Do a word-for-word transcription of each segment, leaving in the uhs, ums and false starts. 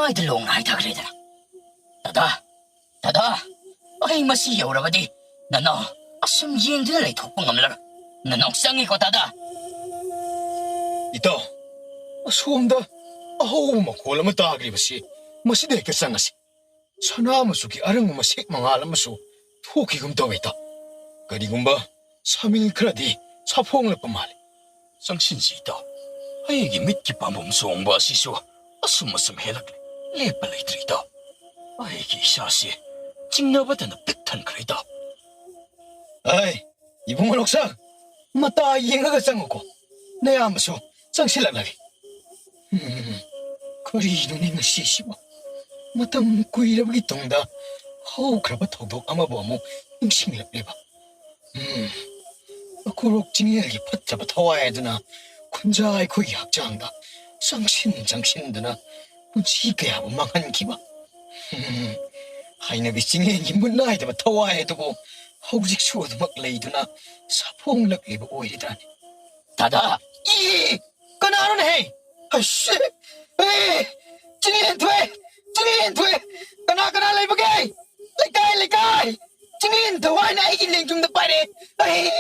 ꯃꯥꯏꯗ ꯂꯣꯡꯅ ꯍꯥꯏꯊꯈ꯭ꯔꯦꯗꯅ꯫ "ꯗꯥꯗꯥ, ꯗꯥꯗꯥ, ꯑꯩ ꯃꯁꯤ ꯌꯧꯔꯕꯗꯤ ꯅꯅꯥꯎ ꯑꯁꯨꯝ ꯌꯦꯡꯗꯨꯅ ꯂꯩꯊꯣꯛꯄ ꯉꯝꯂꯔꯣꯏ꯫ ꯅꯅꯥꯎ ꯆꯪꯉꯤꯀꯣ, ꯗꯥꯗꯥ?" "ꯏꯇꯥꯎ, ꯑꯁꯣꯝꯗ ꯑꯍꯧꯕ ꯃꯈꯣꯜ ꯑꯃ ꯇꯥꯈ꯭ꯔꯤꯕꯁꯤ, ꯃꯁꯤꯗ ꯍꯦꯛꯇ ꯆꯪꯉꯁꯤ꯫ ꯁꯅꯥ ꯃꯆꯨꯒꯤ ꯑꯔꯪꯕ ꯃꯁꯦꯛ ꯃꯉꯥꯜ ꯑꯃꯁꯨ ꯊꯣꯛꯈꯤꯒꯨꯝ ꯇꯧꯏ, ꯏꯇꯥꯎ꯫ ꯀꯔꯤꯒꯨꯝꯕ ꯁꯥꯃꯤꯜ ꯈꯔꯗꯤ ꯁꯥꯐꯣꯡꯂꯛꯄ ꯃꯥꯜꯂꯤ꯫ ꯆꯪꯁꯤꯟꯁꯤ, ꯏꯇꯥꯎ꯫ ꯑꯩꯒꯤ ꯃꯤꯠꯀꯤ ꯄꯥꯝꯕꯣꯝ ꯆꯣꯡꯕ ꯑꯁꯤꯁꯨ ꯑꯁꯨꯝ ꯑꯁꯨꯝ ꯍꯦꯜꯂꯛꯂꯦ꯫ ꯂꯦꯞꯄ ꯂꯩꯇ꯭ꯔꯦ, ꯏꯇꯥꯎ꯫ ꯑꯩꯒꯤ ꯏꯁꯥꯁꯤ ꯆꯤꯡꯅꯕꯇꯅ ꯄꯤꯛ ꯊꯟꯈ꯭ꯔꯦ, ꯏꯇꯥꯎ꯫" "ꯑꯩ, ꯏꯕꯨꯡꯉꯣ ꯂꯣꯛꯁꯥ, ꯃꯇꯥ ꯌꯦꯡꯉꯒ ꯆꯪꯉꯨꯀꯣ꯫ ꯅꯌꯥꯝꯕꯁꯨ ꯆꯪꯁꯤꯜꯂꯛꯂꯒꯦ꯫ ꯎꯝ, ꯀꯔꯤꯅꯣꯅꯦ ꯉꯁꯤꯁꯤꯕꯣ? ꯃꯇꯝ ꯀꯨꯏꯔꯕꯒꯤ ꯇꯨꯡꯗ ꯍꯧꯈ꯭ꯔꯕ ꯊꯧꯗꯣꯛ ꯑꯃꯕꯨ ꯑꯃꯨꯛ ꯅꯤꯡꯁꯤꯡꯂꯛꯂꯤꯕ꯫ ꯎꯝ, ꯑꯀꯨꯔꯣꯛ ꯆꯤꯡꯂꯦꯜꯒꯤ ꯐꯠꯇ꯭ꯔꯕ ꯊꯋꯥꯏ ꯑꯗꯨꯅ ꯈꯨꯟꯖꯥ ꯑꯩꯈꯣꯏꯒꯤ ꯍꯛꯆꯥꯡꯗ ꯆꯪꯁꯤꯟ ꯆꯪꯁꯤꯟꯗꯨꯅ ꯄꯨꯟꯁꯤ ꯀꯌꯥꯕꯨ ꯃꯥꯡꯍꯟꯈꯤꯕ꯫ ꯎꯝ, ꯍꯩꯅꯕꯤ ꯆꯤꯡꯂꯦꯟꯒꯤ ꯃꯨꯠ ꯅꯥꯏꯗꯕ ꯊꯋꯥꯏ ꯑꯗꯨꯕꯨ ꯍꯧꯖꯤꯛꯁꯨ ꯑꯗꯨꯃꯛ ꯂꯩꯗꯨꯅ ꯁꯥꯐꯣꯡꯂꯛꯂꯤꯕ ꯑꯣꯏꯔꯤꯗꯥꯅꯤ꯫ ꯗꯥꯗꯥ! ꯏ! ꯀꯅꯥꯅꯣꯅꯦꯍꯦ? ꯑꯁ! ꯑꯦ! ꯆꯤꯡꯂꯦꯟ ꯊꯣꯛꯑꯦ! ꯆꯤꯡꯂꯦꯟ ꯊꯣꯛꯑꯦ! ꯀꯅꯥ ꯀꯅꯥ ꯂꯩꯕꯒꯦ? ꯂꯩꯀꯥꯏ, ꯂꯩꯀꯥꯏ! ꯆꯤꯡꯂꯦꯟ ꯊꯋꯥꯏꯅ ꯑꯩꯒꯤ ꯂꯦꯡꯖꯨꯝꯗ ꯄꯥꯏꯔꯛꯑꯦ! ꯑꯩ!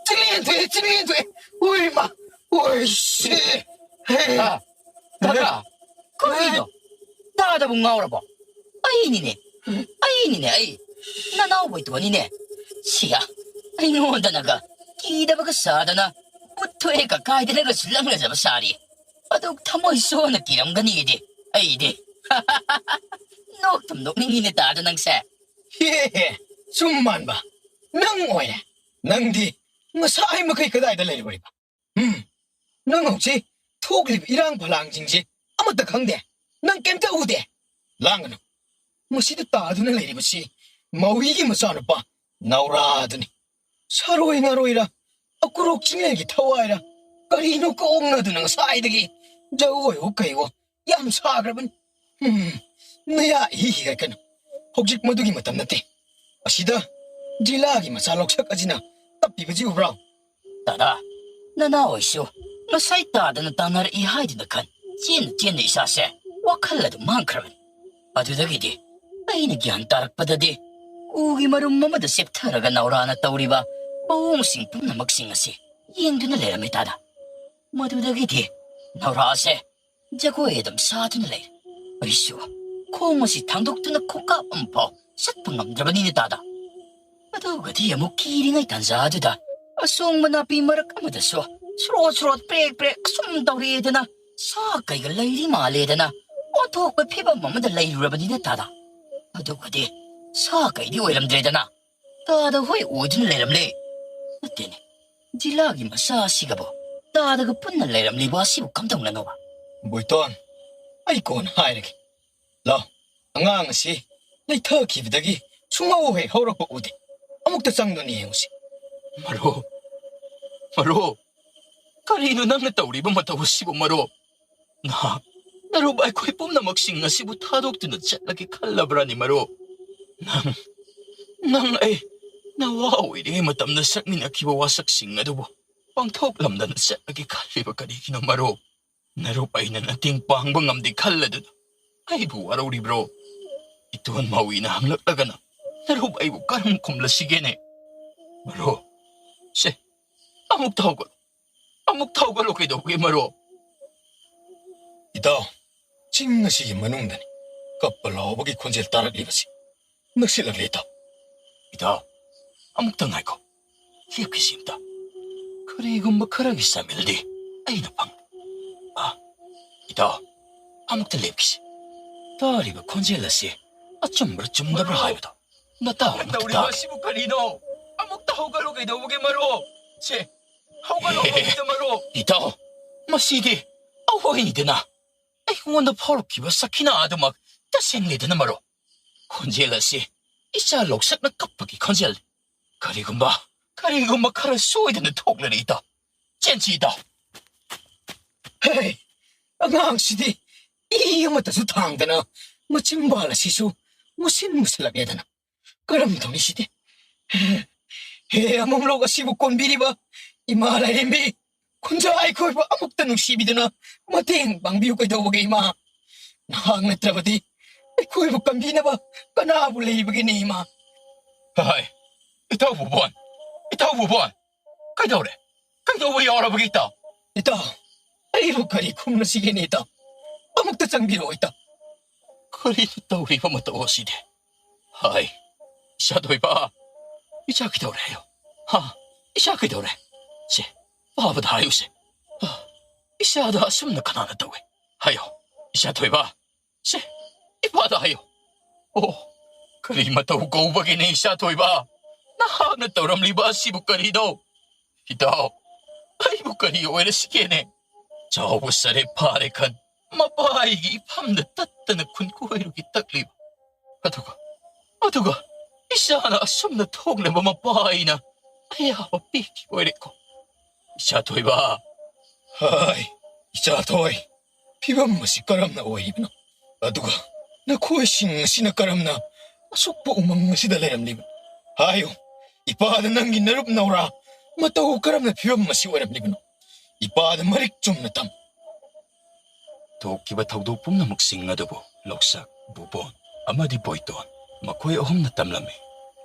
ꯆꯤꯡꯂꯦꯟ ꯊꯣꯛꯑꯦ! ꯆꯤꯡꯂꯦꯟ ꯊꯣꯛꯑꯦ! ꯎꯏ ꯃꯥ! ꯎꯏ ꯁꯤ! ꯍꯦ! ꯗꯥ! ꯗꯥꯗꯥ! ꯀꯔꯤꯅꯣ? ꯇꯥꯗꯕ ꯉꯥꯎꯔꯕꯣ? ꯑꯩꯅꯤꯅꯦ! ꯑꯩꯅꯤꯅꯦ, ꯑꯩ! ꯅꯅꯥꯎ ꯕꯣꯏꯇꯣꯟꯅꯤꯅꯦ! ꯁꯤꯌꯥ! ꯑꯩꯉꯣꯟꯗꯅꯒ ꯀꯤꯗꯕꯒ ꯁꯥꯗꯅ, ꯕꯨꯠ ꯊꯣꯛꯑꯦ ꯀꯀꯥꯏꯗꯅꯒꯁꯨ ꯂꯪꯅꯖꯕ ꯁꯥꯔꯤ꯫ ꯑꯗꯨꯛ ꯊꯃꯣꯏ ꯁꯣꯛꯅ ꯀꯤꯔꯝꯒꯅꯤꯗꯤ ꯑꯩꯗꯤ꯫ ꯅꯣꯛꯇꯨꯝ ꯅꯣꯛꯅꯤꯡꯉꯤꯅꯦ ꯇꯥꯗ ꯅꯪꯁꯦ꯫ ꯍꯦ ꯍꯦ, ꯆꯨꯝ ꯃꯥꯟꯕ꯫ ꯅꯪ ꯑꯣꯏꯔꯦ꯫ ꯅꯪꯗꯤ ꯉꯁꯥꯏ ꯃꯈꯩ ꯀꯗꯥꯏꯗ ꯂꯩꯔꯨꯔꯤꯕ? ꯎꯝ, ꯅꯪ ꯍꯧꯖꯤꯛ ꯊꯣꯛꯂꯤꯕ ꯏꯔꯥꯡ ꯐꯂꯥꯡꯁꯤꯡꯁꯦ ꯑꯃꯠꯇ ꯈꯪꯗꯦ꯫ ꯅꯪ ꯀꯩꯝꯇ ꯎꯗꯦ꯫ ꯂꯥꯡꯒꯅꯨ꯫ ꯃꯁꯤꯗ ꯇꯥꯗꯨꯅ ꯂꯩꯔꯤꯕꯁꯤ ꯃꯥꯎꯏꯒꯤ ꯃꯆꯥꯅꯨꯄꯥ ꯅꯥꯎꯔꯥꯗꯨꯅꯤ꯫ ꯁꯥꯔꯣꯏ ꯉꯥꯔꯣꯏꯔ, ꯑꯀꯨꯔꯣꯛ ꯆꯤꯡꯂꯦꯟꯒꯤ ꯊꯋꯥꯏꯔ, ꯀꯔꯤꯅꯣ ꯀꯣꯛ ꯉꯥꯎꯗꯨꯅ ꯉꯁꯥꯏꯗꯒꯤ ꯖꯧ ꯑꯣꯏꯌꯣ ꯀꯩꯋꯣ ꯌꯥꯝ ꯁꯥꯈ꯭ꯔꯕꯅꯤ꯫ ꯎꯝ, ꯅꯌꯥ ꯏꯍꯤ ꯍꯤꯒꯠꯀꯅꯨ꯫ ꯍꯧꯖꯤꯛ ꯃꯗꯨꯒꯤ ꯃꯇꯝ ꯅꯠꯇꯦ꯫ ꯑꯁꯤꯗ ꯖꯤꯂꯥꯒꯤ ꯃꯆꯥ ꯂꯧꯁꯛ ꯑꯁꯤꯅ ꯇꯞꯄꯤꯕꯁꯤ ꯎꯕ꯭ꯔꯣ? ꯗꯥꯗꯥ, ꯅꯅꯥꯎ ꯑꯣꯏꯁꯨ ꯉꯁꯥꯏ ꯇꯥꯗꯅ ꯇꯥꯟꯅꯔꯛꯏ ꯍꯥꯏꯗꯨꯅ ꯈꯟ ꯆꯦꯟꯅ ꯆꯦꯟꯅ ꯏꯁꯥꯁꯦ ꯋꯥꯈꯜ ꯑꯗꯨ ꯃꯥꯡꯈ꯭ꯔꯕꯅꯤ꯫ ꯑꯗꯨꯗꯒꯤꯗꯤ ꯑꯩꯅ ꯒ꯭ꯌꯥꯟ ꯇꯥꯔꯛꯄꯗꯗꯤ ꯎꯒꯤ ꯃꯔꯨꯝ ꯑꯃꯗ ꯆꯦꯞꯊꯔꯒ ꯅꯥꯎꯔꯥꯅ ꯇꯧꯔꯤꯕ ꯃꯑꯣꯡꯁꯤꯡ ꯄꯨꯝꯅꯃꯛꯁꯤꯡ ꯑꯁꯤ ꯌꯦꯡꯗꯨꯅ ꯂꯩꯔꯝꯃꯤ ꯇꯥꯗ꯫ ꯃꯗꯨꯗꯒꯤꯗꯤ ꯅꯥꯎꯔꯥꯁꯦ ꯖꯒꯣꯏ ꯑꯗꯨꯝ ꯁꯥꯗꯨꯅ ꯂꯩꯔꯦ꯫ ꯑꯩꯁꯨ ꯈꯣꯡ ꯑꯁꯤ ꯊꯥꯡꯗꯣꯛꯇꯨꯅ ꯈꯣꯡꯀꯥꯞ ꯑꯃꯐꯥꯎ ꯆꯠꯄ ꯉꯝꯗ꯭ꯔꯕꯅꯤꯅꯦ ꯇꯥꯗ꯫ ꯑꯗꯨꯒꯗꯤ ꯑꯃꯨꯛ ꯀꯤꯔꯤꯉꯩ ꯇꯥꯟꯖꯥꯗꯨꯗ ꯑꯁꯣꯡꯕ ꯅꯥꯄꯤ ꯃꯔꯛ ꯑꯃꯗꯁꯨ ꯁ꯭ꯔꯣꯠ ꯁ꯭ꯔꯣꯠ ꯄ꯭ꯔꯦꯛ ꯄ꯭ꯔꯦꯛ ꯑꯁꯨꯝ ꯇꯧꯔꯛꯑꯦꯗꯅ, ꯁꯥ ꯀꯩꯒ ꯂꯩꯔꯤ ꯃꯥꯜꯂꯦꯗꯅ ꯑꯣꯟꯊꯣꯛꯄ ꯐꯤꯕꯝ ꯑꯃꯗ ꯂꯩꯔꯨꯔꯕꯅꯤꯅ ꯇꯥꯗ꯫ ꯑꯗꯨꯒꯗꯤ ꯁꯥ ꯀꯩꯗꯤ ꯑꯣꯏꯔꯝꯗ꯭ꯔꯦꯗꯅ, ꯇꯥꯗ ꯍꯣꯏ ꯑꯣꯏꯗꯨꯅ ꯂꯩꯔꯝꯂꯦ꯫ ꯅꯠꯇꯦꯅꯦ, ꯖꯤꯂꯥꯒꯤ ꯃꯆꯥ ꯑꯁꯤꯒꯕꯨ ꯇꯥꯗꯒ ꯄꯨꯟꯅ ꯂꯩꯔꯝꯂꯤꯕ ꯑꯁꯤꯕꯨ ꯀꯝꯗꯧꯅꯅꯣꯕ? ꯕꯣꯏꯇꯣꯟ, ꯑꯩ ꯀꯣꯟꯅ ꯍꯥꯏꯔꯒꯦ꯫ ꯂꯥꯎ, ꯑꯉꯥꯡ ꯑꯁꯤ ꯂꯩꯊꯈꯤꯕꯗꯒꯤ ꯁꯨꯡꯍꯧ ꯍꯦꯛ ꯍꯧꯔꯛꯄ ꯎꯗꯦ꯫ ꯑꯃꯨꯛꯇ ꯆꯪꯗꯨꯅ ꯌꯦꯡꯉꯨꯁꯤ꯫ ꯃꯔꯨꯞ, ꯃꯔꯨꯞ, ꯀꯔꯤꯅꯣ ꯅꯪꯅ ꯇꯧꯔꯤꯕ ꯃꯇꯧ ꯑꯁꯤꯕꯨ ꯃꯔꯨꯞ? ꯅꯍꯥꯛ, ꯅꯔꯨꯞ ꯑꯩꯈꯣꯏ ꯄꯨꯝꯅꯃꯛꯁꯤꯡ ꯑꯁꯤꯕꯨ ꯊꯥꯗꯣꯛꯇꯨꯅ ꯆꯠꯂꯒꯦ ꯈꯜꯂꯕ꯭ꯔꯥꯅꯦ ꯃꯔꯨꯞ? ꯅꯪ, ꯅꯪ ꯑꯩ ꯅꯋꯥ ꯑꯣꯏꯔꯤꯉꯩ ꯃꯇꯝꯗ ꯆꯠꯃꯤꯟꯅꯈꯤꯕ ꯋꯥꯁꯛꯁꯤꯡ ꯑꯗꯨꯕꯨ ꯄꯥꯡꯊꯣꯛꯂꯝꯗꯅ ꯆꯠꯂꯒꯦ ꯈꯜꯂꯤꯕ ꯀꯔꯤꯒꯤꯅꯣ ꯃꯔꯨꯞ? ꯅꯔꯨꯞ ꯑꯩꯅ ꯃꯇꯦꯡ ꯄꯥꯡꯕ ꯉꯝꯗꯦ ꯈꯜꯂꯗꯨꯅ ꯑꯩꯕꯨ ꯋꯥꯔꯧꯔꯤꯕ꯭ꯔꯣ? ꯏꯇꯣꯟ ꯃꯥꯋꯤꯅ ꯍꯪꯂꯛꯂꯒꯅ ꯅꯔꯨꯞ ꯑꯩꯕꯨ ꯀꯔꯝ ꯈꯨꯝꯂꯁꯤꯒꯦꯅꯦ? ꯃꯔꯨꯞ, ꯁꯦ, ꯑꯃꯨꯛꯇ ꯍꯧꯒꯠꯂꯨ꯫ ꯑꯃꯨꯛꯇ ꯍꯧꯒꯠꯂꯨ ꯀꯩꯗꯧꯒꯦ ꯃꯔꯨꯞ? ꯏꯇꯥꯎ, ꯆꯤꯡ ꯑꯁꯤꯒꯤ ꯃꯅꯨꯡꯗꯅꯤ ꯀꯞꯄ ꯂꯥꯎꯕꯒꯤ ꯈꯣꯟꯖꯦꯜ ꯇꯥꯔꯛꯂꯤꯕꯁꯤ꯫ ꯅꯛꯁꯤꯜꯂꯛꯂꯦ ꯏꯇꯥꯎ꯫ ꯏꯇꯥꯎ, ꯑꯃꯨꯛꯇ ꯉꯥꯏꯈꯣ꯫ ꯂꯦꯞꯈꯤꯁꯤ ꯑꯝꯇ꯫ ꯀꯔꯤꯒꯨꯝꯕ ꯈꯔꯒꯤ ꯆꯥꯃꯤꯜꯗꯤ ꯑꯩꯅ ꯐꯪꯂꯦ꯫ ꯑꯥ, ꯏꯇꯥꯎ, ꯑꯃꯨꯛꯇ ꯂꯦꯞꯈꯤꯁꯤ꯫ ꯇꯥꯔꯤꯕ ꯈꯣꯟꯖꯦꯜ ꯑꯁꯤ ꯑꯆꯨꯝꯕ꯭ꯔꯥ ꯆꯨꯝꯗꯕ꯭ꯔꯥ ꯃꯔꯨꯞ! ꯍꯥꯏꯕꯗꯣ ꯅꯇꯥꯎ ꯑꯃꯨꯛꯇ ꯇꯧꯔꯤꯕ ꯇꯥꯒꯦ꯫ ꯑꯁꯤꯕꯨ ꯀꯔꯤꯅꯣ? ꯑꯃꯨꯛꯇ ꯍꯧꯒꯠꯂꯨ ꯀꯩꯗꯧꯕꯒꯦ ꯃꯔꯨꯞ? ꯁꯦ, ꯍꯧꯒꯠꯂꯣ ꯍꯦ, ꯍꯦ, ꯍꯦ꯫ ꯍꯧꯖꯤꯛꯇ ꯃꯔꯨꯞ! ꯏꯇꯥꯎ, ꯃꯁꯤꯗꯤ ꯑꯩꯈꯣꯏꯅꯤꯗꯅ꯫ ꯑꯩꯉꯣꯟꯗ ꯐꯥꯎꯔꯛꯈꯤꯕ ꯁꯈꯤꯅꯥ ꯑꯗꯨꯃꯛ ꯇꯁꯦꯡꯂꯦꯗꯅ ꯃꯔꯨꯞ꯫ ꯈꯣꯟꯖꯦꯜ ꯑꯁꯤ ꯏꯆꯥ ꯂꯧꯁꯛꯅ ꯀꯞꯄꯒꯤ ꯈꯣꯟꯖꯦꯜꯅꯤ꯫ ꯀꯔꯤꯒꯨꯝꯕ, ꯀꯔꯤꯒꯨꯝꯕ ꯈꯔ ꯁꯣꯏꯗꯅ ꯊꯣꯛꯂꯔꯦ ꯏꯇꯥꯎ꯫ ꯆꯦꯟꯁꯤ ꯏꯇꯥꯎ꯫ ꯍꯦ, ꯑꯉꯥꯡꯁꯤꯗꯤ ꯏ ꯑꯃꯠꯇꯁꯨ ꯊꯥꯡꯗꯅ ꯃꯆꯤꯟꯕꯥꯜ ꯑꯁꯤꯁꯨ ꯃꯨꯁꯤꯟ ꯃꯨꯁꯤꯜꯂꯛꯂꯦꯗꯅ꯫ ꯀꯔꯝ ꯇꯧꯅꯤ ꯁꯤꯗꯤ? ꯍꯦ, ꯑꯃꯝꯂꯣꯛ ꯑꯁꯤꯕꯨ ꯀꯣꯟꯕꯤꯔꯤꯕ ꯏꯃꯥ ꯂꯥꯏꯔꯦꯝꯕꯤ, ꯈꯨꯟꯖꯥ ꯑꯩꯈꯣꯏꯕꯨ ꯑꯃꯨꯛꯇ ꯅꯨꯡꯁꯤꯕꯤꯗꯨꯅ ꯃꯇꯦꯡ ꯄꯥꯡꯕꯤꯌꯨ ꯀꯩꯗꯧꯕꯒꯦ ꯏꯃꯥ? ꯅꯍꯥꯛ ꯅꯠꯇ꯭ꯔꯕꯗꯤ ꯑꯩꯈꯣꯏꯕꯨ ꯀꯟꯕꯤꯅꯕ ꯀꯅꯥꯕꯨ ꯂꯩꯕꯒꯦꯅꯦ, ꯏꯃꯥ? ꯍꯥꯏ, ꯏꯇꯥꯎ ꯕꯨꯕꯣꯟ, ꯏꯇꯥꯎ ꯕꯨꯕꯣꯟ, ꯀꯩꯗꯧꯔꯦ? ꯀꯩꯗꯧꯕ ꯌꯥꯎꯔꯕꯒꯦ, ꯏꯇꯥꯎ? ꯏꯇꯥꯎ, ꯑꯩꯕꯨ ꯀꯔꯤ ꯈꯨꯝꯅꯁꯤꯒꯦꯅꯦ, ꯏꯇꯥꯎ? ꯑꯃꯨꯛꯇ ꯆꯪꯕꯤꯔꯛꯑꯣ, ꯏꯇꯥꯎ꯫ ꯀꯔꯤꯅꯣ ꯇꯧꯔꯤꯕ ꯃꯇꯧ ꯑꯁꯤꯗꯤ? ꯍꯥꯏ, ꯏꯆꯥ ꯊꯣꯏꯕ, ꯏꯆꯥ ꯀꯩꯗꯧꯔꯦ ꯍꯥꯏꯌꯣ? ꯍꯥ? ꯏꯆꯥ ꯀꯩꯗꯧꯔꯦ? ꯁꯦ, ꯄꯥꯕꯗ ꯍꯥꯏꯌꯨꯁꯦ꯫ ꯍꯥ? ꯏꯆꯥꯗ ꯑꯁꯨꯝꯅ ꯀꯅꯥꯅ ꯇꯧꯏ? ꯍꯥꯏꯌꯣ, ꯏꯆꯥ ꯊꯣꯏꯕ꯫ ꯁꯦ, ꯏꯄꯥꯗ ꯍꯥꯏꯌꯣ꯫ ꯑꯣ, ꯀꯔꯤ ꯃꯇꯧ ꯀꯧꯕꯒꯤꯅꯦ, ꯏꯆꯥ ꯊꯣꯏꯕ? ꯅꯍꯥꯛꯅ ꯇꯧꯔꯝꯂꯤꯕ ꯑꯁꯤꯕꯨ ꯀꯔꯤꯅꯣ? ꯏꯇꯥꯎ, ꯑꯩꯕꯨ ꯀꯔꯤ ꯑꯣꯏꯔꯁꯤꯒꯦꯅꯦ? ꯆꯥꯎꯕ ꯁꯔꯦ ꯐꯥꯔꯦ ꯈꯟ, ꯃꯄꯥꯒꯤ ꯏꯐꯝꯗ ꯇꯠꯇꯅ ꯈꯨꯟ ꯀꯣꯏꯔꯨꯒꯦ ꯇꯛꯂꯤꯕ꯫ ꯑꯗꯨꯒ, ꯑꯗꯨꯒ ꯏꯆꯥꯅ ꯑꯁꯨꯝꯅ ꯊꯣꯛꯅꯕ ꯃꯄꯥ ꯑꯩꯅ ꯑꯌꯥꯕ ꯄꯤꯈꯤꯕ ꯑꯣꯏꯔꯦꯀꯣ꯫ ꯏꯆꯥ ꯊꯣꯏꯕ꯫ ꯍꯥꯏ, ꯏꯆꯥ ꯊꯣꯏ, ꯐꯤꯕꯝ ꯑꯁꯤ ꯀꯔꯝꯅ ꯑꯣꯏꯔꯤꯕꯅꯣ? ꯑꯗꯨꯒ ꯅꯈꯣꯏꯁꯤꯡ ꯑꯁꯤꯅ ꯀꯔꯝꯅ ꯑꯁꯨꯛꯄ ꯎꯃꯪ ꯑꯁꯤꯗ ꯂꯩꯔꯝꯂꯤꯕꯅꯣ? ꯍꯥꯏꯌꯨ, ꯏꯄꯥꯗ ꯅꯪꯒꯤ ꯅꯔꯨꯞ ꯅꯧꯔꯥ ꯃꯇꯧ ꯀꯔꯝꯅ ꯐꯤꯕꯝ ꯑꯁꯤ ꯑꯣꯏꯔꯝꯂꯤꯕꯅꯣ? ꯏꯄꯥꯗ ꯃꯔꯤꯛ ꯆꯨꯝꯅ ꯇꯝ꯫ ꯊꯣꯛꯈꯤꯕ ꯊꯧꯗꯣꯛ ꯄꯨꯝꯅꯃꯛꯁꯤꯡ ꯑꯗꯨꯕꯨ ꯂꯧꯁꯛ, ꯕꯨꯕꯣꯟ ꯑꯃꯗꯤ ꯕꯣꯏꯇꯣꯟ ꯃꯈꯣꯏ ꯑꯍꯨꯝꯅ ꯇꯝꯂꯝꯃꯤ꯫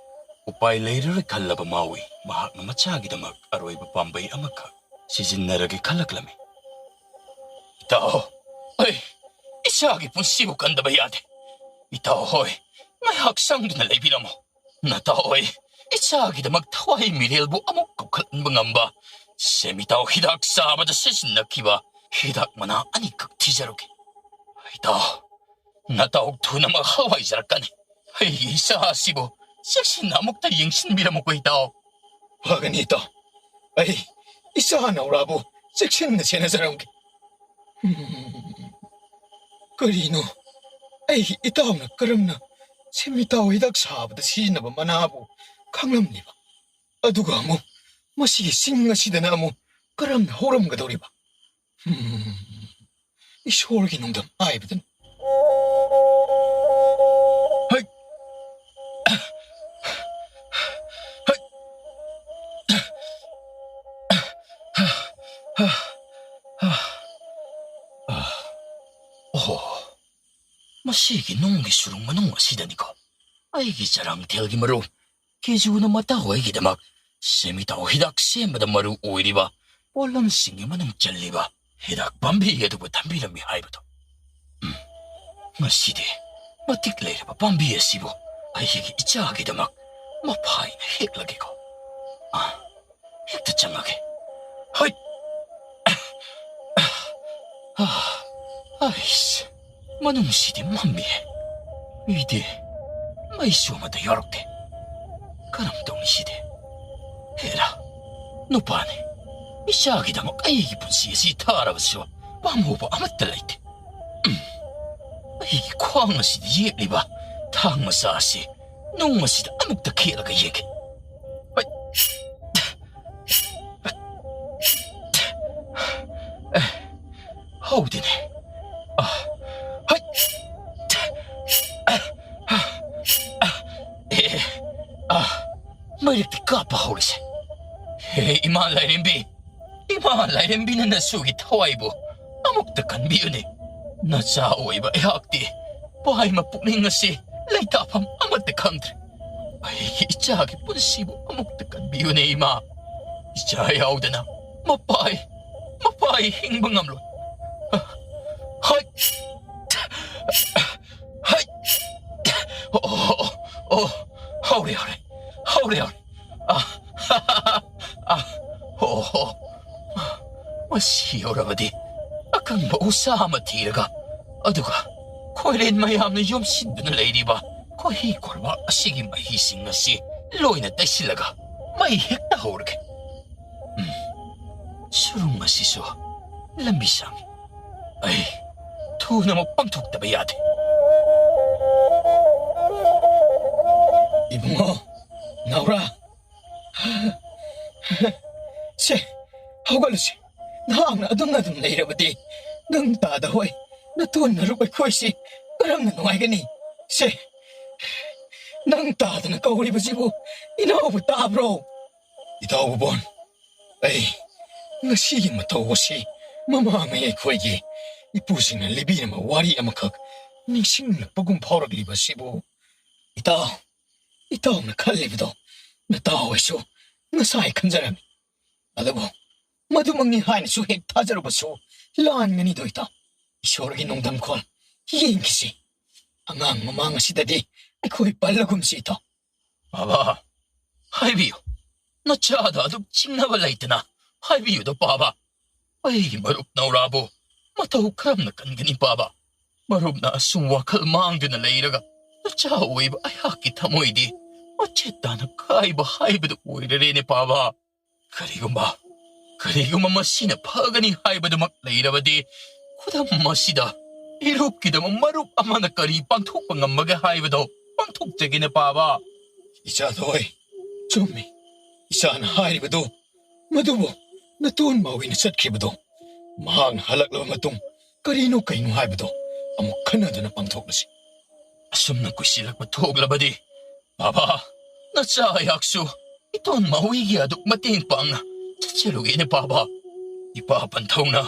ꯎꯄꯥꯏ ꯂꯩꯔꯔꯣꯏ ꯈꯜꯂꯕ ꯃꯥꯎꯏ ꯃꯍꯥꯛꯅ ꯃꯆꯥꯒꯤꯗꯃꯛ ꯑꯔꯣꯏꯕ ꯄꯥꯝꯕꯩ ꯑꯃꯈꯛ ꯁꯤꯖꯤꯟꯅꯔꯒꯦ ꯈꯜꯂꯛꯂꯝꯃꯤ꯫ ꯏꯇꯥꯎ, ꯑꯩ ꯏꯆꯥꯒꯤ ꯄꯨꯟꯁꯤꯕꯨ ꯀꯟꯗꯕ ꯌꯥꯗꯦ꯫ ꯏꯇꯥꯎ ꯍꯣꯏ, ꯉꯥꯏꯍꯥꯛ ꯆꯪꯗꯨꯅ ꯂꯩꯕꯤꯔꯝꯃꯣ꯫ ꯅꯇꯥꯎ ꯍꯣꯏ, ꯏꯆꯥꯒꯤꯗꯃꯛ ꯊꯋꯥꯏ ꯃꯤꯔꯦꯜꯕꯨ ꯑꯃꯨꯛ ꯀꯧꯈꯠꯍꯟꯕ ꯉꯝꯕ ꯁꯦꯃꯤꯇꯥꯎ ꯍꯤꯗꯥꯛ ꯆꯥꯕꯗ ꯁꯤꯖꯤꯟꯅꯈꯤꯕ ꯍꯤꯗꯥꯛ ꯃꯅꯥ ꯑꯅꯤꯈꯛ ꯊꯤꯖꯔꯨꯒꯦ꯫ ꯏꯇꯥꯎ, ꯅꯇꯥꯎ ꯊꯨꯅꯃꯛ ꯍꯜꯋꯥꯏꯖꯔꯛꯀꯅꯤ꯫ ꯑꯩꯒꯤ ꯏꯆꯥ ꯑꯁꯤꯕꯨ ꯆꯦꯛꯁꯤꯟꯅ ꯑꯃꯨꯛꯇ ꯌꯦꯡꯁꯤꯟꯕꯤꯔꯝꯃꯨꯀꯣ, ꯏꯇꯥꯎ꯫ ꯐꯒꯅꯤ, ꯏꯇꯥꯎ꯫ ꯑꯩ ꯏꯆꯥ ꯅꯧꯔꯥꯕꯨ ꯆꯦꯛꯁꯤꯟꯅ ꯁꯦꯟꯅꯖꯔꯝꯒꯦ꯫ ꯎꯝ, ꯀꯔꯤꯅꯣ? ꯑꯩꯒꯤ ꯏꯇꯥꯎꯅ ꯀꯔꯝꯅ ꯁꯦꯃꯤꯇꯥꯎ ꯍꯤꯗꯥꯛ ꯁꯥꯕꯗ ꯁꯤꯖꯤꯟꯅꯕ ꯃꯅꯥꯕꯨ ꯈꯪꯂꯝꯂꯤꯕ? ꯑꯗꯨꯒ ꯑꯃꯨꯛ ꯃꯁꯤꯒꯤ ꯆꯤꯡ ꯑꯁꯤꯗꯅ ꯑꯃꯨꯛ ꯀꯔꯝꯅ ꯍꯧꯔꯝꯒꯗꯧꯔꯤꯕ? ꯎꯝ, ꯏꯁꯣꯔꯒꯤ ꯅꯣꯡꯗꯝ ꯍꯥꯏꯕꯗꯨꯅꯤ꯫ ꯍꯩ! ꯍꯩ! ꯑꯣꯍꯣ! ꯃꯁꯤꯒꯤ ꯅꯨꯡꯒꯤ ꯁꯨꯔꯨꯡ ꯃꯅꯨꯡ ꯑꯁꯤꯗꯅꯤꯀꯣ ꯑꯩꯒꯤ ꯆꯔꯥꯡꯊꯦꯜꯒꯤ ꯃꯔꯨꯞ ꯀꯦꯖꯨꯅ ꯃꯇꯥꯎ ꯑꯩꯒꯤꯗꯃꯛ ꯁꯦꯃꯤꯇꯥꯎ ꯍꯤꯗꯥꯛ ꯁꯦꯝꯕꯗ ꯃꯔꯨ ꯑꯣꯏꯔꯤꯕ ꯄꯣꯠꯂꯝꯁꯤꯡꯒꯤ ꯃꯅꯨꯡ ꯆꯜꯂꯤꯕ ꯍꯤꯗꯥꯛ ꯄꯥꯝꯕꯤ ꯑꯗꯨꯕꯨ ꯊꯝꯕꯤꯔꯝꯃꯤ ꯍꯥꯏꯕꯗꯣ꯫ ꯎꯝ, ꯉꯁꯤꯗꯤ ꯃꯇꯤꯛ ꯂꯩꯔꯕ ꯄꯥꯝꯕꯤ ꯑꯁꯤꯕꯨ ꯑꯩꯒꯤ ꯏꯆꯥꯒꯤꯗꯃꯛ ꯃꯐꯥꯏꯅ ꯍꯦꯛꯂꯒꯦꯀꯣ꯫ ꯑꯥ, ꯍꯦꯛꯇ ꯆꯪꯉꯒꯦ꯫ ꯍꯣꯏ꯫ ꯑꯥ, ꯑꯩꯁ, ꯃꯅꯨꯡꯁꯤꯗꯤ ꯃꯝꯃꯤꯍꯦ꯫ ꯃꯤꯗꯤ ꯃꯩꯁꯨ ꯑꯃꯠꯇ ꯌꯥꯎꯔꯛꯇꯦ꯫ ꯀꯔꯝ ꯇꯧꯅꯤ ꯁꯤꯗꯤ? ꯍꯦꯔꯥ, ꯅꯨꯄꯥꯅꯤ꯫ ꯏꯆꯥꯒꯤꯗꯃꯛ ꯑꯩꯒꯤ ꯄꯨꯟꯁꯤ ꯑꯁꯤ ꯊꯥꯔꯕꯁꯨ ꯄꯥꯝꯃꯨꯕ ꯑꯃꯠꯇ ꯂꯩꯇꯦ꯫ ꯎꯝ꯫ ꯑꯩꯒꯤ ꯈ꯭ꯋꯥꯡ ꯑꯁꯤꯗ ꯌꯦꯛꯂꯤꯕ ꯊꯥꯡ ꯃꯆꯥ ꯑꯁꯤ ꯅꯨꯡ ꯑꯁꯤꯗ ꯑꯃꯨꯛꯇ ꯈꯦꯠꯂꯒ ꯌꯦꯛꯀꯦ꯫ ꯍꯣꯏ꯫ ꯍꯧꯗꯦꯅꯦ꯫ ꯑ, ꯍꯩ! ꯑꯦ, ꯑ, ꯃꯩꯔꯤꯛꯇꯤ ꯀꯥꯞꯄ ꯍꯧꯔꯤꯁꯦ꯫ ꯍꯦ, ꯏꯃꯥ ꯂꯥꯏꯔꯦꯝꯕꯤ! ꯏꯃꯥ ꯂꯥꯏꯔꯦꯝꯕꯤꯅ ꯅꯁꯨꯒꯤ ꯊꯋꯥꯏꯕꯨ ꯑꯃꯨꯛꯇ ꯀꯟꯕꯤꯌꯨꯅꯦ꯫ ꯅꯆꯥ ꯑꯣꯏꯕ ꯑꯩꯍꯥꯛꯇꯤ ꯄꯥꯏꯃ ꯄꯨꯛꯅꯤꯡ ꯑꯁꯤ ꯂꯩꯇꯥꯐꯝ ꯑꯃꯠꯇ ꯈꯪꯗ꯭ꯔꯦ꯫ ꯑꯩꯒꯤ ꯏꯆꯥꯒꯤ ꯄꯨꯟꯁꯤꯕꯨ ꯑꯃꯨꯛꯇ ꯀꯟꯕꯤꯌꯨꯅꯦ, ꯏꯃꯥ꯫ ꯏꯆꯥ ꯌꯥꯎꯗꯅ ꯃꯄꯥꯏ, ꯃꯄꯥꯏ ꯍꯤꯡꯕ ꯉꯝꯂꯣꯏ꯫ ꯍꯣꯏ꯫ ꯍꯣꯏ꯫ ꯑꯣ, ꯑꯣ, ꯑꯣ, ꯍꯧꯔꯦ, ꯍꯧꯔꯦ, ꯍꯧꯔꯦ, ꯍꯧꯔꯦ꯫ ꯑ, ꯑ, ꯑꯣ, ꯃꯁꯤ ꯌꯧꯔꯕꯗꯤ ꯑꯀꯪꯕ ꯎꯁꯥ ꯑꯃ ꯊꯤꯔꯒ, ꯑꯗꯨꯒ ꯈꯣꯏꯔꯦꯟ ꯃꯌꯥꯝꯅ ꯌꯣꯝꯁꯤꯟꯗꯨꯅ ꯂꯩꯔꯤꯕ ꯈꯣꯏꯍꯤ ꯀꯣꯔꯕꯥꯛ ꯑꯁꯤꯒꯤ ꯃꯍꯤꯁꯤꯡ ꯑꯁꯤ ꯂꯣꯏꯅ ꯇꯩꯁꯤꯜꯂꯒ ꯃꯩ ꯍꯦꯛꯇ ꯍꯧꯔꯒꯦ꯫ ꯎꯝ, ꯁꯨꯔꯨꯡ ꯑꯁꯤꯁꯨ ꯂꯝꯕꯤ ꯁꯥꯡꯏ꯫ ꯑꯩ ꯊꯨꯅꯃꯛ ꯄꯥꯡꯊꯣꯛꯇꯕ ꯌꯥꯗꯦ꯫ ꯏꯕꯨꯡꯉꯣ, ꯅꯥꯎꯔꯥ, ꯁꯦ, ꯍꯧꯒꯠꯂꯨꯁꯦ꯫ ꯅꯍꯥꯛꯅ ꯑꯗꯨꯝꯅ ꯑꯗꯨꯝ ꯂꯩꯔꯕꯗꯤ ꯅꯪ ꯇꯥꯗ ꯍꯣꯏ ꯅꯇꯨ ꯅꯔꯨꯞ ꯑꯩꯈꯣꯏꯁꯤ ꯀꯔꯝꯅ ꯅꯨꯡꯉꯥꯏꯒꯅꯤ? ꯁꯦ, ꯅꯪ ꯇꯥꯗꯅ ꯀꯧꯔꯤꯕꯁꯤꯕꯨ ꯏꯅꯥꯎꯕꯨ ꯇꯥꯕ꯭ꯔꯣ? ꯏꯇꯥꯎ ꯕꯣꯟ, ꯑꯩ ꯉꯁꯤꯒꯤ ꯃꯇꯧ ꯑꯁꯤ ꯃꯃꯥꯡꯉꯩ ꯑꯩꯈꯣꯏꯒꯤ ꯏꯄꯨꯁꯤꯡꯅ ꯂꯤꯕꯤꯔꯝꯕ ꯋꯥꯔꯤ ꯑꯃꯈꯛ ꯅꯤꯡꯁꯤꯡꯂꯛꯄꯒꯨꯝ ꯐꯥꯎꯔꯛꯂꯤꯕ ꯑꯁꯤꯕꯨ꯫ ꯏꯇꯥꯎ, ꯏꯇꯥꯎꯅ ꯈꯜꯂꯤꯕꯗꯣ ꯅꯇꯥꯎ ꯑꯩꯁꯨ ꯉꯁꯥꯏ ꯈꯟꯖꯔꯝꯃꯤ꯫ ꯑꯗꯨꯕꯨ ꯃꯗꯨꯃꯛꯅꯤ ꯍꯥꯏꯅꯁꯨ ꯍꯦꯛ ꯊꯥꯖꯔꯨꯕꯁꯨ ꯂꯥꯟꯒꯅꯤꯗꯣ ꯏꯇꯥꯎ꯫ ꯏꯁꯣꯔꯒꯤ ꯅꯣꯡꯗꯝꯈꯣꯜ ꯌꯦꯡꯈꯤꯁꯤ꯫ ꯑꯉꯥꯡ ꯃꯃꯥꯡ ꯑꯁꯤꯗꯗꯤ ꯑꯩꯈꯣꯏ ꯄꯜꯂꯒꯨꯝꯁꯤ ꯏꯇꯥꯎ꯫ ꯄꯥꯕ, ꯍꯥꯏꯕꯤꯌꯨ꯫ ꯅꯆꯥꯗ ꯑꯗꯨꯛ ꯆꯤꯡꯅꯕ ꯂꯩꯇꯅ ꯍꯥꯏꯕꯤꯌꯨꯗ ꯄꯥꯕ꯫ ꯑꯩꯒꯤ ꯃꯔꯨꯞ ꯅꯧꯔꯥꯕꯨ ꯃꯇꯧ ꯀꯔꯝꯅ ꯀꯟꯒꯅꯤ ꯄꯥꯕ? ꯃꯔꯨꯞꯅ ꯑꯁꯨꯝ ꯋꯥꯈꯜ ꯃꯥꯡꯗꯨꯅ ꯂꯩꯔꯒ ꯅꯆꯥ ꯑꯣꯏꯕ ꯑꯩꯍꯥꯛꯀꯤ ꯊꯃꯣꯏꯗꯤ ꯃꯆꯦꯠ ꯇꯥꯅ ꯀꯥꯏꯕ ꯍꯥꯏꯕꯗꯨ ꯑꯣꯏꯔꯔꯦꯅꯦ ꯄꯥꯕ꯫ ꯀꯔꯤꯒꯨꯝꯕ, ꯀꯔꯤꯒꯨꯝꯕ ꯃꯁꯤꯅ ꯐꯒꯅꯤ ꯍꯥꯏꯕꯗꯨꯃꯛ ꯂꯩꯔꯕꯗꯤ, ꯈꯨꯗꯝ ꯑꯁꯤꯗ ꯏꯔꯨꯞꯀꯤꯗꯃꯛ ꯃꯔꯨꯞ ꯑꯃꯅ ꯀꯔꯤ ꯄꯥꯡꯊꯣꯛꯄ ꯉꯝꯕꯒꯦ ꯍꯥꯏꯕꯗꯣ ꯄꯥꯡꯊꯣꯛꯆꯒꯦꯅꯦ ꯄꯥꯕ꯫ ꯏꯆꯥꯊꯣꯏ, ꯆꯨꯝꯃꯤ꯫ ꯏꯆꯥꯅ ꯍꯥꯏꯔꯤꯕꯗꯨ, ꯃꯗꯨꯕꯨ ꯅꯇꯣꯟ ꯃꯥꯋꯤꯅ ꯆꯠꯈꯤꯕꯗꯣ, ꯃꯍꯥꯛꯅ ꯍꯜꯂꯛꯂꯕ ꯃꯇꯨꯡ ꯀꯔꯤꯅꯣ ꯀꯩꯅꯣ ꯍꯥꯏꯕꯗꯣ ꯑꯃꯨꯛ ꯈꯟꯅꯗꯨꯅ ꯄꯥꯡꯊꯣꯛꯂꯁꯤ꯫ ꯑꯁꯨꯝꯅ ꯀꯨꯏꯁꯤꯜꯂꯛꯄ ꯊꯣꯛꯂꯕꯗꯤ, ꯄꯥꯕ, ꯅꯆꯥ ꯑꯩꯍꯥꯛꯁꯨ ꯏꯇꯣꯟ ꯃꯥꯋꯤꯒꯤ ꯑꯗꯨꯛ ꯃꯇꯦꯡ ꯄꯥꯡꯅ ꯆꯠꯆꯔꯨꯒꯦꯅꯦ ꯄꯥꯕ꯫ ꯏꯄꯥ ꯄꯟꯊꯧꯅ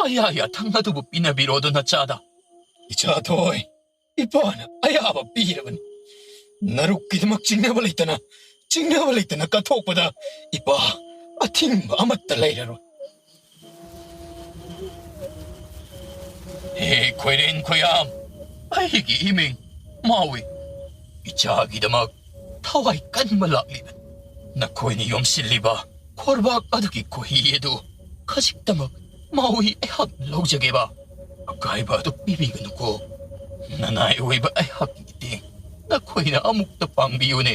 ꯑꯌꯥ ꯌꯥꯊꯪ ꯑꯗꯨꯕꯨ ꯄꯤꯅꯕꯤꯔꯣꯗꯣ ꯅꯆꯥꯗ꯫ ꯏꯆꯥꯊꯣꯏ, ꯏꯄꯥꯅ ꯑꯌꯥꯕ ꯄꯤꯔꯕꯅꯤ꯫ ꯅꯔꯨꯛꯀꯤꯗꯃꯛ ꯆꯤꯡꯅꯕ ꯂꯩꯇꯅ, ꯆꯤꯡꯅꯕ ꯂꯩꯇꯅ ꯀꯠꯊꯣꯛꯄꯗ ꯏꯄꯥ ꯑꯊꯤꯡꯕ ꯑꯃꯠꯇ ꯂꯩꯔꯔꯣꯏ꯫ ꯍꯦ ꯈꯣꯏꯔꯦꯟ ꯈꯣꯏꯌꯥꯝ, ꯑꯩꯒꯤ ꯏꯃꯤꯡ ꯃꯥꯎꯏ꯫ ꯏꯆꯥꯒꯤꯗꯃꯛ ꯊꯋꯥꯏ ꯀꯟꯕ ꯂꯥꯛꯂꯤꯕꯅꯤ꯫ ꯅꯈꯣꯏꯅ ꯌꯣꯝꯁꯤꯜꯂꯤꯕ ꯈꯣꯔꯕꯥꯛ ꯑꯗꯨꯒꯤ ꯈꯣꯏꯍꯤ ꯑꯗꯨ ꯈꯖꯤꯛꯇꯃꯛ ꯃꯥꯎꯏ ꯑꯩꯍꯥꯛꯅ ꯂꯧꯖꯒꯦꯕ꯫ ꯑꯀꯥꯏꯕ ꯑꯗꯨ ꯄꯤꯕꯤꯒꯅꯨꯀꯣ꯫ ꯅꯅꯥꯏ ꯑꯣꯏꯕ ꯑꯩꯍꯥꯛꯀꯤ ꯃꯇꯦꯡ ꯅꯈꯣꯏꯅ ꯑꯃꯨꯛꯇ ꯄꯥꯡꯕꯤꯌꯨꯅꯦ꯫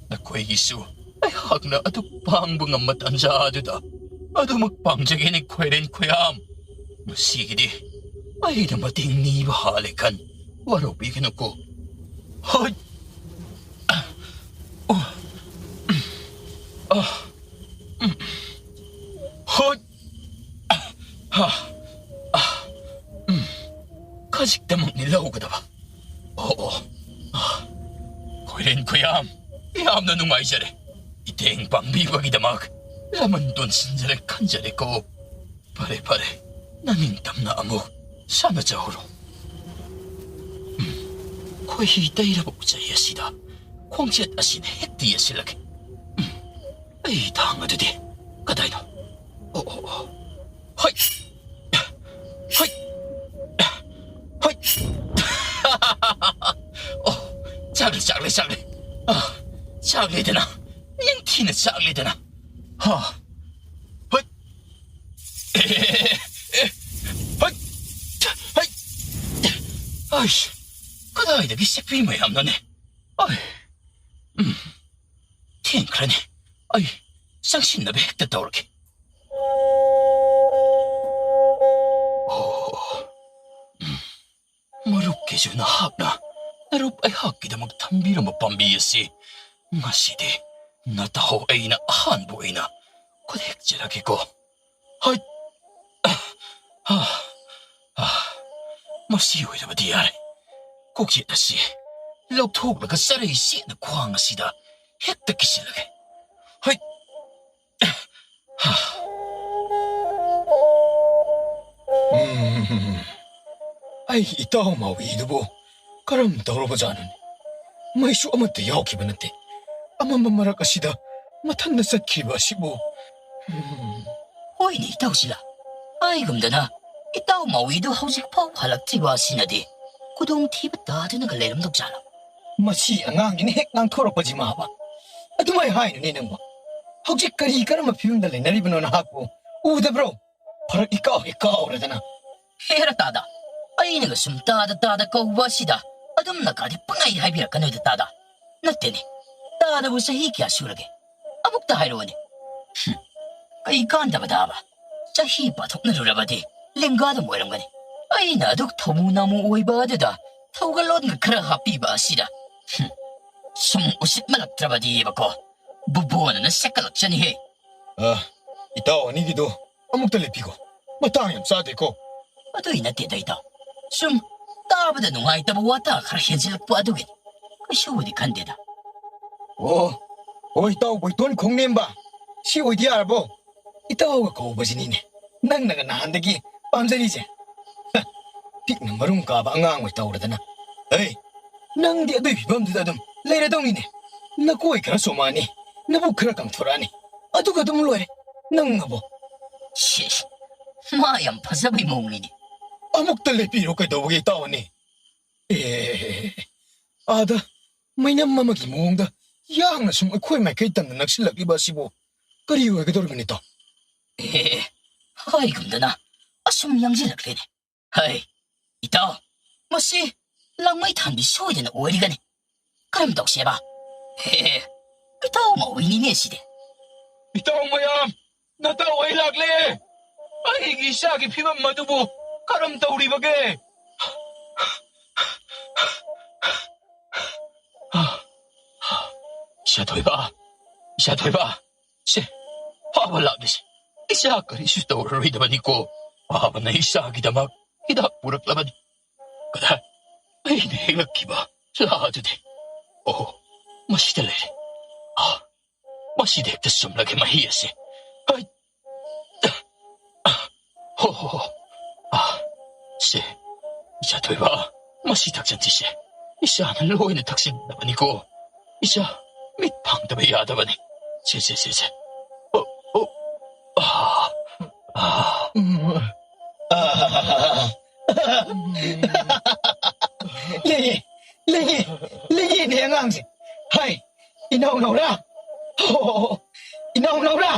ꯅꯈꯣꯏꯒꯤꯁꯨ ꯑꯩꯍꯥꯛꯅ ꯑꯗꯨꯛ ꯄꯥꯡꯕ ꯉꯝꯕ ꯇꯥꯟꯖꯥ ꯑꯗꯨꯗ ꯑꯗꯨꯃꯛ ꯄꯥꯡꯖꯒꯦꯅꯦ ꯈꯣꯏꯔꯦꯟ ꯈꯣꯏꯌꯥꯝ꯫ ꯃꯁꯤꯒꯤꯗꯤ ꯑꯩꯅ ꯃꯇꯦꯡ ꯅꯤꯕ ꯍꯥꯜꯂꯦ ꯈꯟ ꯋꯥꯔꯧꯕꯤꯒꯅꯨꯀꯣ꯫ ꯍꯣꯏ꯫ ꯑ, ꯎꯝ, ꯑ, ꯎꯝ, ꯍꯣꯏ꯫ ꯑ, ꯍ, ꯑ, ꯎꯝ꯫ ꯈꯖꯤꯛꯇꯃꯛꯅꯤ ꯂꯧꯒꯗꯕ꯫ ꯑꯣ, ꯑꯣ꯫ ꯑ, ꯈꯣꯏꯔꯦꯟ ꯈꯣꯏꯌꯥꯝ, ꯌꯥꯝꯅ ꯅꯨꯡꯉꯥꯏꯖꯔꯦ꯫ ꯃꯇꯦꯡ ꯄꯥꯡꯕꯤꯕꯒꯤꯗꯃꯛ ꯂꯃꯟ ꯇꯣꯟꯁꯤꯟꯖꯔꯦ ꯈꯟꯖꯔꯦꯀꯣ꯫ ꯐꯔꯦ, ꯐꯔꯦ꯫ ꯅꯅꯤꯡꯇꯝꯅ ꯑꯃꯨꯛ ꯁꯥꯟꯅꯖꯍꯧꯔꯣ꯫ ꯈꯣꯏꯍꯤ ꯇꯩꯔꯕ ꯎꯆꯩ ꯑꯁꯤꯗ ꯈꯣꯡꯆꯦꯠ ꯑꯁꯤꯅ ꯍꯦꯛꯇ ꯌꯦꯠꯁꯤꯜꯂꯒꯦ꯫ ꯎꯝ, ꯑꯩ ꯊꯥꯡ ꯑꯗꯨꯗꯤ ꯀꯗꯥꯏꯅꯣ? ꯑꯣ, ꯑꯣ, ꯑꯣ꯫ ꯍꯣꯏ! ꯍꯣꯏ! ꯍꯣꯏ! ꯑꯣ, ꯆꯥꯛꯂꯦ, ꯆꯥꯛꯂꯦ, ꯆꯥꯛꯂꯦ꯫ ꯑ, ꯆꯥꯛꯂꯦꯗꯅ꯫ ꯅꯤꯡꯊꯤꯅ ꯆꯥꯛꯂꯦꯗꯅ꯫ ꯍꯥ꯫ ꯍꯣꯏ! ꯑꯦ, ꯑꯦ, ꯑꯦ, ꯍꯣꯏ! ꯍꯣꯏ! ꯑꯩꯁ, ꯀꯗꯥꯏꯗꯒꯤ ꯆꯤꯛꯄꯤ ꯃꯌꯥꯝꯅꯣꯅꯦ? ꯑꯩ, ꯎꯝ, ꯊꯦꯡꯈ꯭ꯔꯅꯤ꯫ ꯑꯩ ꯆꯪꯁꯤꯟꯅꯕ ꯍꯦꯛꯇ ꯇꯧꯔꯒꯦ꯫ ꯑꯣ, ꯎꯝ, ꯃꯔꯨꯞꯀꯤꯁꯨ ꯅꯍꯥꯛꯅ ꯅꯔꯨꯞ ꯑꯩꯍꯥꯛꯀꯤꯗꯃꯛ ꯊꯝꯕꯤꯔꯝꯕ ꯄꯥꯝꯕꯤ ꯑꯁꯤ ꯉꯁꯤꯗꯤ ꯅꯇꯥꯎ ꯑꯩꯅ ꯑꯍꯥꯟꯕ ꯑꯣꯏꯅ ꯈꯨꯠ ꯍꯦꯛꯆꯔꯒꯦꯀꯣ꯫ ꯍꯣꯏ꯫ ꯑ, ꯑ, ꯑ, ꯃꯁꯤ ꯑꯣꯏꯔꯕꯗꯤ ꯌꯥꯔꯦ꯫ ꯀꯣꯛꯆꯦꯠ ꯑꯁꯤ ꯂꯧꯊꯣꯛꯂꯒ ꯆꯔꯩ ꯁꯦꯠꯅ ꯈ꯭ꯋꯥꯡ ꯑꯁꯤꯗ ꯍꯦꯛꯇ ꯀꯤꯁꯤꯜꯂꯒꯦ꯫ ꯍꯣꯏ꯫ ꯎꯝ, ꯑꯩꯒꯤ ꯏꯇꯥꯎ ꯃꯥꯎꯏꯗꯨꯕꯨ ꯀꯔꯝ ꯇꯧꯔꯕꯖꯥꯠꯅꯣꯅꯦ? ꯃꯩꯁꯨ ꯑꯃꯠꯇ ꯌꯥꯎꯈꯤꯕ ꯅꯠꯇꯦ꯫ ꯑꯃꯝꯕ ꯃꯔꯛ ꯑꯁꯤꯗ ꯃꯊꯟꯗ ꯆꯠꯈꯤꯕ ꯑꯁꯤꯕꯨ꯫ ꯎꯝ꯫ ꯍꯣꯏꯅꯦ, ꯏꯇꯥꯎ ꯁꯤꯂꯥ꯫ ꯍꯥꯏꯒꯨꯝꯗꯅ, ꯏꯇꯥꯎ ꯃꯥꯎꯏꯗꯨ ꯍꯧꯖꯤꯛ ꯐꯥꯎ ꯍꯜꯂꯛꯇ꯭ꯔꯤꯕ ꯑꯁꯤꯅꯗꯤ ꯈꯨꯗꯣꯡꯊꯤꯕ ꯇꯥꯗꯨꯅꯒ ꯂꯩꯔꯝꯗꯧ ꯖꯥꯠꯂꯣ? ꯃꯁꯤ ꯑꯉꯥꯡꯅꯤꯅ ꯍꯦꯛ ꯉꯥꯡꯊꯣꯔꯛꯄꯁꯤ ꯃꯥꯕ꯫ ꯑꯗꯨꯃꯥꯏ ꯍꯥꯏꯅꯨꯅꯦ ꯅꯪꯕꯣ꯫ ꯍꯧꯖꯤꯛ ꯀꯔꯤ ꯀꯔꯝꯕ ꯐꯤꯕꯝꯗ ꯂꯩꯅꯔꯤꯕꯅꯣ ꯅꯍꯥꯛꯄꯨ? ꯎꯗꯕ꯭ꯔꯣ? ꯐꯔꯛ ꯏꯀꯥꯎ ꯍꯦꯛ ꯀꯥꯎꯔꯗꯅ꯫ ꯍꯦꯔꯥ ꯇꯥꯗ, ꯑꯩꯅꯒ ꯁꯨꯝ ꯇꯥꯗ ꯇꯥꯗ ꯀꯧꯕ ꯑꯁꯤꯗ ꯑꯗꯨꯝꯅ ꯀꯥꯗꯤ ꯄꯪꯍꯥꯏ ꯍꯥꯏꯕꯤꯔꯛꯀꯅꯨꯗ ꯇꯥꯗ꯫ ꯅꯠꯇꯦꯅꯦ, ꯇꯥꯗꯕꯨ ꯆꯍꯤ ꯀꯌꯥ ꯁꯨꯔꯒꯦ? ꯑꯃꯨꯛꯇ ꯍꯥꯏꯔꯛꯑꯣꯅꯦ꯫ ꯍꯨꯝ, ꯀꯩ ꯀꯥꯟꯗꯕꯗꯕ? ꯆꯍꯤ ꯄꯥꯊꯣꯛꯅꯔꯨꯔꯕꯗꯤ ꯂꯦꯡꯒꯥꯗꯨꯝ ꯑꯣꯏꯔꯝꯒꯅꯤ꯫ ꯑꯩꯅ ꯑꯗꯨꯛ ꯊꯧꯃꯨ ꯅꯥꯃꯨ ꯑꯣꯏꯕ ꯑꯗꯨꯗ ꯊꯧꯒꯜꯂꯣꯟꯒ ꯈꯔ ꯍꯥꯞꯄꯤꯕ ꯑꯁꯤꯗ꯫ ꯍꯨꯝ, ꯁꯨꯝ ꯎꯁꯤꯠꯃꯜꯂꯛꯇ꯭ꯔꯕꯗꯤꯕꯀꯣ, ꯕꯨꯕꯣꯅꯅ ꯁꯦꯠꯀꯠꯂꯛꯆꯅꯤꯍꯦ꯫ ꯑ, ꯏꯇꯥꯎ ꯑꯅꯤꯒꯤꯗꯣ ꯑꯃꯨꯛꯇ ꯂꯦꯞꯄꯤꯈꯣ꯫ ꯃꯇꯥꯡ ꯌꯥꯝ ꯆꯥꯗꯦꯀꯣ꯫ ꯑꯗꯨꯏ ꯅꯠꯇꯦꯗ, ꯏꯇꯥꯎ꯫ ꯁꯨꯝ ꯇꯥꯕꯗ ꯅꯨꯡꯉꯥꯏꯇꯕ ꯋꯥꯇꯥ ꯈꯔ ꯍꯦꯟꯖꯤꯜꯂꯛꯄ ꯑꯗꯨꯒꯤꯅꯤ꯫ ꯀꯩꯁꯨꯕꯨꯗꯤ ꯈꯟꯗꯦꯗ꯫ ꯑꯣ, ꯑꯣ, ꯏꯇꯥꯎ ꯕꯣꯏꯇꯣꯟ ꯈꯣꯡꯅꯦꯝꯕ꯫ ꯁꯤ ꯑꯣꯏꯗꯤ ꯌꯥꯔꯕꯣ? ꯏꯇꯥꯎꯒ ꯀꯧꯕꯁꯤꯅꯤꯅꯦ ꯅꯪꯅꯒ ꯅꯍꯥꯟꯗꯒꯤ ꯄꯥꯝꯖꯔꯤꯁꯦ꯫ ꯍ, ꯄꯤꯛꯅ ꯃꯔꯨꯝ ꯀꯥꯕ ꯑꯉꯥꯡ ꯑꯣꯏ ꯇꯧꯔꯗꯅ꯫ ꯍꯩ, ꯅꯪꯗꯤ ꯑꯗꯨꯒꯤ ꯐꯤꯕꯝꯗꯨꯗ ꯑꯗꯨꯝ ꯂꯩꯔꯗꯧꯅꯤꯅꯦ꯫ ꯅꯀꯣꯏ ꯈꯔ ꯆꯣꯝꯃꯛꯑꯅꯤ, ꯅꯕꯨꯛ ꯈꯔ ꯀꯪꯊꯣꯔꯛꯑꯅꯤ, ꯑꯗꯨꯒ ꯑꯗꯨꯝ ꯂꯣꯏꯔꯦ ꯅꯪ ꯑꯕꯣ꯫ ꯁꯤꯁ, ꯃꯥ ꯌꯥꯝ ꯐꯖꯕꯩ ꯃꯑꯣꯡꯅꯤꯅꯦ꯫ ꯑꯃꯨꯛꯇ ꯂꯦꯞꯄꯤꯔꯣ, ꯀꯩꯗꯧꯕꯒꯤ ꯏꯇꯥꯎ ꯑꯅꯤ? ꯑꯦ, ꯑꯥꯗ ꯃꯩꯅꯝ ꯑꯃꯒꯤ ꯃꯑꯣꯡꯗ ꯌꯥꯡꯅ ꯁꯨꯝ ꯑꯩꯈꯣꯏ ꯃꯥꯏꯀꯩ ꯇꯝꯅ ꯅꯛꯁꯤꯜꯂꯛꯂꯤꯕ ꯑꯁꯤꯕꯨ ꯀꯔꯤ ꯑꯣꯏꯒꯗꯧꯔꯤꯕꯅꯣ ꯏꯇꯥꯎ? ꯑꯦ, ꯍꯥꯏꯒꯨꯝꯗꯅ ꯑꯁꯨꯝ ꯌꯥꯡꯁꯤꯜꯂꯛꯂꯦꯅꯦ꯫ ꯍꯩ, ꯏꯇꯥꯎ, ꯃꯁꯤ ꯂꯥꯡꯃꯩ ꯊꯥꯟꯕꯤ ꯁꯣꯏꯗꯅ ꯑꯣꯏꯔꯤꯒꯅꯤ꯫ ꯀꯔꯝ ꯇꯧꯁꯦꯕ? ꯍꯦ, ꯏꯇꯥꯎ ꯃꯧꯏꯅꯤꯅꯦ ꯁꯤꯗꯤ꯫ ꯏꯇꯥꯎ ꯃꯌꯥꯝ, ꯅꯇꯥꯎ ꯑꯩ ꯂꯥꯛꯂꯦ꯫ ꯑꯩꯒꯤ ꯏꯆꯥꯒꯤ ꯐꯤꯕꯝ ꯑꯗꯨꯕꯨ ꯀꯔꯝ ꯇꯧꯔꯤꯕꯒꯦ? ꯏꯆꯥ ꯊꯣꯏꯕ, ꯏꯆꯥ ꯊꯣꯏꯕ, ꯁꯦ, ꯐꯥꯕ ꯂꯥꯛꯂꯤꯁꯦ ꯏꯆꯥ ꯀꯔꯤꯁꯨ ꯇꯧꯔꯔꯣꯏꯗꯕꯅꯤꯀꯣ꯫ ꯐꯥꯕꯅ ꯏꯆꯥꯒꯤꯗꯃꯛ ꯍꯤꯗꯥꯛ ꯄꯨꯔꯛꯂꯕꯅꯤ꯫ ꯀꯗꯥꯏ? ꯑꯩꯅ ꯍꯦꯛꯂꯛꯈꯤꯕ ꯂꯥꯗꯨꯗꯤ? ꯑꯣ, ꯃꯁꯤꯗ ꯂꯩꯔꯦ꯫ ꯑꯥ, ꯃꯁꯤꯗ ꯍꯦꯛꯇ ꯆꯨꯝꯂꯒꯦ ꯃꯍꯤ ꯑꯁꯦ꯫ ꯍꯩ! ꯑꯥ, ꯍꯣ, ꯍꯣ, ꯍꯣ꯫ ꯑꯥ, ꯁꯦ, ꯏꯆꯥ ꯊꯣꯏꯕ, ꯃꯁꯤ ꯊꯛꯆꯟꯁꯤꯁꯦ꯫ ꯏꯆꯥꯅ ꯂꯣꯏꯅ ꯊꯛꯆꯤꯟꯒꯗꯕꯅꯤꯀꯣ꯫ ꯏꯆꯥ ꯃꯤꯠ ꯄꯥꯡꯗꯕ ꯌꯥꯗꯕꯅꯤ꯫ ꯁꯦ, ꯁꯦ, ꯁꯦ, ꯁꯦ꯫ ꯑꯣ, ꯑꯣ, ꯑꯥ, ꯑꯥ, ꯑꯥ꯫ ꯂꯩꯌꯦ, ꯂꯩꯌꯦ, ꯂꯩꯌꯦꯅꯦ ꯑꯉꯥꯡꯁꯦ꯫ ꯍꯥꯏ, ꯏꯅꯥꯎ ꯅꯥꯎꯔꯥ? ꯍꯣ, ꯍꯣ, ꯍꯣ, ꯏꯅꯥꯎ ꯅꯥꯎꯔꯥ?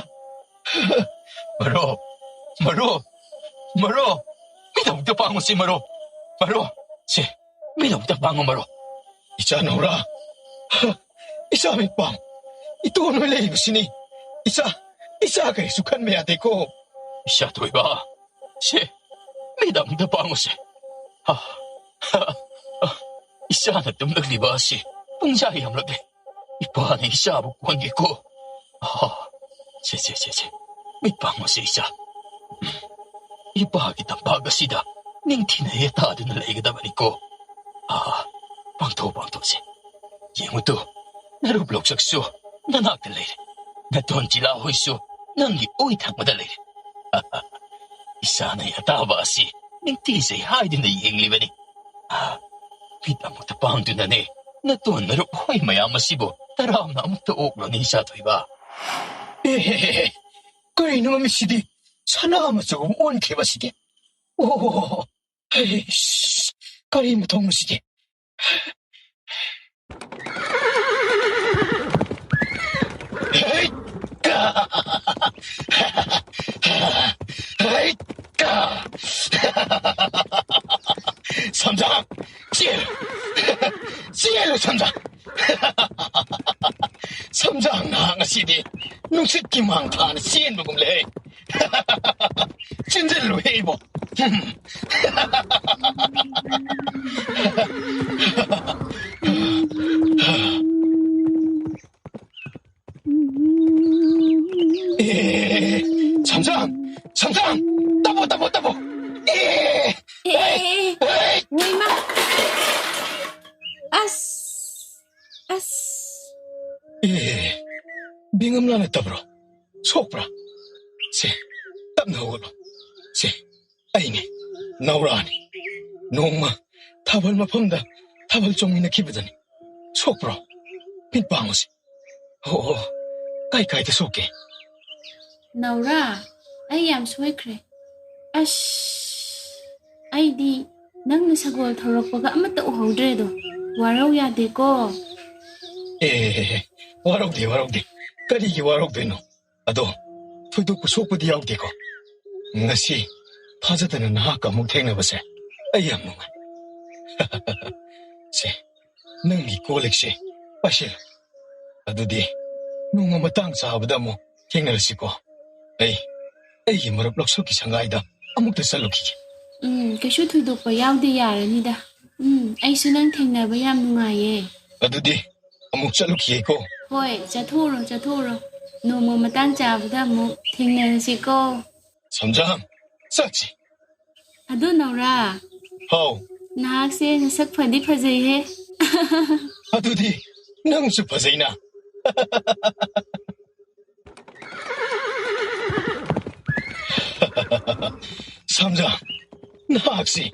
ꯃꯔꯨꯞ, ꯃꯔꯨꯞ, ꯃꯔꯨꯞ, ꯃꯤꯠ ꯑꯃꯨꯛꯇ ꯄꯥꯡꯉꯨꯁꯤ ꯃꯔꯨꯞ, ꯃꯔꯨꯞ, ꯁꯦ, ꯃꯤꯠ ꯑꯃꯨꯛꯇ ꯄꯥꯡꯉꯨ ꯃꯔꯨꯞ꯫ ꯏꯆꯥ ꯅꯥꯎꯔꯥ, ꯏꯆꯥ ꯃꯤꯠ ꯄꯥꯡ, ꯏꯇꯣꯟ ꯍꯣꯏ ꯂꯩꯔꯤꯕꯁꯤꯅꯤ꯫ ꯏꯆꯥ, ꯏꯆꯥ ꯀꯔꯤꯁꯨ ꯈꯟꯕ ꯌꯥꯗꯦꯀꯣ꯫ ꯏꯆꯥ ꯊꯣꯏꯕ, ꯁꯦ, ꯃꯤꯠ ꯑꯃꯨꯛꯇ ꯄꯥꯡꯉꯨꯁꯦ꯫ ꯑ, ꯑ, ꯑ, ꯏꯆꯥꯅ ꯇꯨꯝꯂꯛꯂꯤꯕ ꯑꯁꯤ ꯄꯨꯡꯖꯥ ꯌꯥꯝꯂꯛꯂꯦ꯫ ꯏꯄꯥꯅ ꯏꯆꯥꯕꯨ ꯀꯣꯟꯒꯦꯀꯣ꯫ ꯑ, ꯁꯦ, ꯁꯦ, ꯁꯦ, ꯁꯦ, ꯃꯤꯠ ꯄꯥꯡꯉꯨꯁꯦ ꯏꯆꯥ꯫ ꯏꯄꯥꯒꯤ ꯇꯝꯄꯥꯛ ꯑꯁꯤꯗ ꯅꯤꯡꯊꯤꯅ ꯌꯦꯇꯥꯗꯨꯅ ꯂꯩꯒꯗꯕꯅꯤꯀꯣ꯫ ꯑ, ꯄꯥꯡꯊꯣꯛ, ꯄꯥꯡꯊꯣꯛꯁꯦ꯫ ꯌꯦꯡꯉꯨ ꯇꯨ, ꯅꯔꯨꯞ ꯂꯧꯆꯛꯁꯨ ꯅꯅꯥꯛꯇ ꯂꯩꯔꯦ꯫ ꯅꯇꯣꯟ ꯆꯤꯂꯥ ꯍꯣꯏꯁꯨ ꯅꯪꯒꯤ ꯑꯣꯏ ꯊꯪꯕꯗ ꯂꯩꯔꯦ꯫ ꯏꯆꯥꯅ ꯑꯇꯥꯕ ꯑꯁꯤ ꯅꯤꯡꯊꯤꯖꯩ ꯍꯥꯏꯗꯨꯅ ꯌꯦꯡꯂꯤꯕꯅꯤ꯫ ꯑꯥ, ꯐꯤꯠ ꯑꯃꯨꯛꯇ ꯄꯥꯡꯗꯨꯅꯅꯦ, ꯅꯇꯣꯟ ꯅꯔꯨꯛ ꯍꯣꯏ ꯃꯌꯥꯝ ꯑꯁꯤꯕꯨ ꯇꯔꯥꯝꯅ ꯑꯃꯨꯛꯇ ꯑꯣꯛꯂꯣꯅꯦ, ꯏꯆꯥ ꯊꯣꯏꯕ꯫ ꯑꯦ, ꯀꯔꯤꯅꯣ ꯃꯃꯤꯠꯁꯤꯗꯤ ꯁꯅꯥ ꯃꯆꯨ ꯑꯃ ꯑꯣꯟꯈꯤꯕꯁꯤꯗꯤ? ꯑꯣ, ꯍꯩꯁ, ꯀꯔꯤ ꯃꯊꯧꯅꯣ ꯁꯤꯗꯤ? ꯍꯩꯠ! ꯍꯩꯠ! ꯁꯝꯖꯥꯡ! ꯆꯦꯜꯂꯨ! ꯆꯦꯜꯂꯨ, ꯁꯝꯖꯥꯡ! ꯁꯝꯖꯥꯡ ꯅꯍꯥꯛ ꯉꯁꯤꯗꯤ ꯅꯨꯡꯁꯤꯠꯀꯤ ꯃꯥꯡ ꯊꯥꯅ ꯆꯦꯟꯕꯒꯨꯝ ꯂꯩ꯫ ꯆꯦꯟꯁꯤꯜꯂꯨꯍꯦ ꯏꯕꯣ꯫ ꯑꯦ, ꯁꯝꯖꯥꯡ, ꯁꯝꯖꯥꯡ, ꯇꯞꯄꯣ, ꯇꯞꯄꯣ, ꯇꯞꯄꯣ꯫ ꯑꯦ, ꯑꯦ, ꯑꯦ, ꯑꯦ, ꯃꯩꯃ꯫ ꯑꯁ, ꯑꯁ꯫ ꯑꯦ, ꯕꯤꯉꯝꯂꯥ ꯅꯠꯇꯕ꯭ꯔꯣ? ꯁꯣꯛꯄ꯭ꯔꯥ? ꯁꯦ, ꯇꯞꯅ ꯍꯧꯒꯠꯂꯣ꯫ ꯁꯦ, ꯑꯩꯅꯦ, ꯅꯥꯎꯔꯥꯅꯤ꯫ ꯅꯣꯡꯃ ꯊꯥꯕꯜ ꯃꯐꯝꯗ ꯊꯥꯕꯜ ꯆꯣꯡꯃꯤꯟꯅꯈꯤꯕꯗꯅꯤ꯫ ꯁꯣꯛꯄ꯭ꯔꯣ? ꯃꯤꯠ ꯄꯥꯡꯉꯨꯁꯦ꯫ ꯑꯣ, ꯑꯣ, ꯀꯥꯏ ꯀꯥꯏꯗ ꯁꯣꯛꯀꯦ? ꯅꯥꯎꯔꯥ, ꯑꯩ ꯌꯥꯝ ꯁꯣꯏꯈ꯭ꯔꯦ꯫ ꯑꯁ, ꯑꯩꯗꯤ ꯅꯪꯅ ꯁꯒꯣꯜ ꯊꯧꯔꯛꯄꯒ ꯑꯃꯠꯇ ꯎꯍꯧꯗ꯭ꯔꯦꯗꯣ꯫ ꯋꯥꯔꯧ ꯌꯥꯗꯦꯀꯣ꯫ ꯑꯦ, ꯋꯥꯔꯧꯗꯦ, ꯋꯥꯔꯧꯗꯦ꯫ ꯀꯔꯤꯒꯤ ꯋꯥꯔꯧꯗꯣꯏꯅꯣ? ꯑꯗꯣ, ꯊꯣꯏꯗꯣꯛꯄ ꯁꯣꯛꯄꯗꯤ ꯌꯥꯎꯗꯦꯀꯣ? ꯉꯁꯤ ꯊꯥꯖꯗꯅ ꯅꯍꯥꯛꯀ ꯑꯃꯨꯛ ꯊꯦꯡꯅꯕꯁꯦ ꯑꯩ ꯌꯥꯝ ꯅꯨꯡꯉꯥꯏ꯫ ꯁꯦ, ꯅꯪꯒꯤ ꯀꯣꯜ ꯂꯤꯛꯁꯦ ꯄꯥꯏꯁꯤꯜꯂꯨ꯫ ꯑꯗꯨꯗꯤ ꯅꯣꯡꯃ ꯃꯇꯥꯡ ꯆꯥꯕꯗ ꯑꯃꯨꯛ ꯊꯦꯡꯅꯔꯁꯤꯀꯣ꯫ ꯑꯩ ꯑꯩꯒꯤ ꯃꯔꯨꯞ ꯂꯧꯁꯣꯛꯀꯤ ꯁꯪꯒꯥꯏꯗ ꯑꯃꯨꯛꯇ ꯆꯠꯂꯨꯈꯤꯒꯦ꯫ ꯎꯝ, ꯀꯩꯁꯨ ꯊꯣꯏꯗꯣꯛꯄ ꯌꯥꯎꯗꯦ, ꯌꯥꯔꯅꯤꯗ꯫ ꯎꯝ, ꯑꯩꯁꯨ ꯅꯪ ꯊꯦꯡꯅꯕ ꯌꯥꯝ ꯅꯨꯡꯉꯥꯏꯌꯦ꯫ ꯑꯗꯨꯗꯤ ꯑꯃꯨꯛ ꯆꯠꯂꯨꯈꯤꯒꯦꯀꯣ꯫ ꯍꯣꯏ, ꯆꯠꯊꯣꯛꯎꯔꯣ, ꯆꯠꯊꯣꯛꯎꯔꯣ꯫ ꯅꯣꯡꯃ ꯃꯇꯥꯡ ꯆꯥꯕꯗ ꯑꯃꯨꯛ ꯊꯦꯡꯅꯔꯁꯤꯀꯣ꯫ ꯁꯝꯖꯥꯡ, ꯆꯠꯁꯤ꯫ ꯑꯗꯨ ꯅꯧꯔꯥ꯫ ꯍꯥꯎ꯫ ꯅꯍꯥꯛꯁꯦ ꯅꯁꯛ ꯐꯗꯤ ꯐꯖꯩꯍꯦ꯫ ꯑꯗꯨꯗꯤ ꯅꯪꯁꯨ ꯐꯖꯩꯅ꯫ ꯁꯝꯖꯥꯡ, ꯅꯍꯥꯛꯁꯤ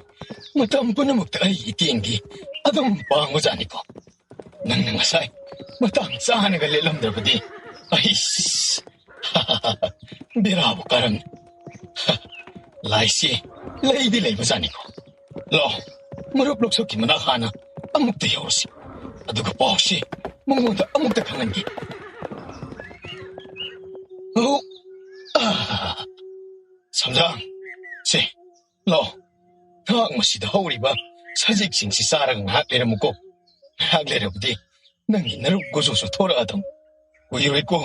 ꯃꯇꯝ ꯄꯨꯝꯅꯃꯛꯇ ꯑꯩꯒꯤ ꯏꯇꯦꯡꯒꯤ ꯑꯗꯨꯝ ꯄꯥꯡꯕꯖꯥꯠꯅꯤꯀꯣ꯫ ꯅꯪꯅ ꯉꯁꯥꯏ ꯃꯇꯥꯡ ꯆꯥꯅꯒ ꯂꯦꯞꯂꯝꯗ꯭ꯔꯕꯗꯤ ꯑꯩꯁ ꯕꯦꯔꯥꯕꯨ ꯀꯥꯔꯝꯅꯤ꯫ ꯂꯥꯏꯁꯤ ꯂꯩꯗꯤ ꯂꯩꯕꯖꯥꯠꯅꯤꯀꯣ꯫ ꯂꯥꯛꯑꯣ, ꯃꯔꯨꯞ ꯂꯣꯛꯁꯣꯛꯀꯤ ꯃꯅꯥꯛ ꯍꯥꯟꯅ ꯑꯃꯨꯛꯇ ꯌꯧꯔꯁꯤ꯫ ꯑꯗꯨꯒ ꯄꯥꯎꯁꯤ ꯃꯉꯣꯟꯗ ꯑꯃꯨꯛꯇ ꯈꯪꯍꯟꯒꯦ꯫ ꯑꯧ, ꯑꯥ, ꯁꯝꯖꯥꯡ, ꯁꯦ, ꯂꯥꯛꯑꯣ꯫ ꯉꯥꯏꯍꯥꯛ ꯃꯁꯤꯗ ꯍꯧꯔꯤꯕ ꯁꯖꯤꯛꯁꯤꯡꯁꯤ ꯆꯥꯔꯒ ꯉꯥꯏꯍꯥꯛ ꯂꯩꯔꯝꯃꯨꯀꯣ꯫ ꯉꯥꯏꯍꯥꯛ ꯂꯩꯔꯕꯗꯤ ꯅꯪꯒꯤ ꯅꯔꯨꯛ ꯒꯨꯖꯨꯁꯨ ꯊꯣꯔꯛꯑꯗꯧꯅꯤ꯫ ꯀꯨꯏꯔꯣꯏꯀꯣ,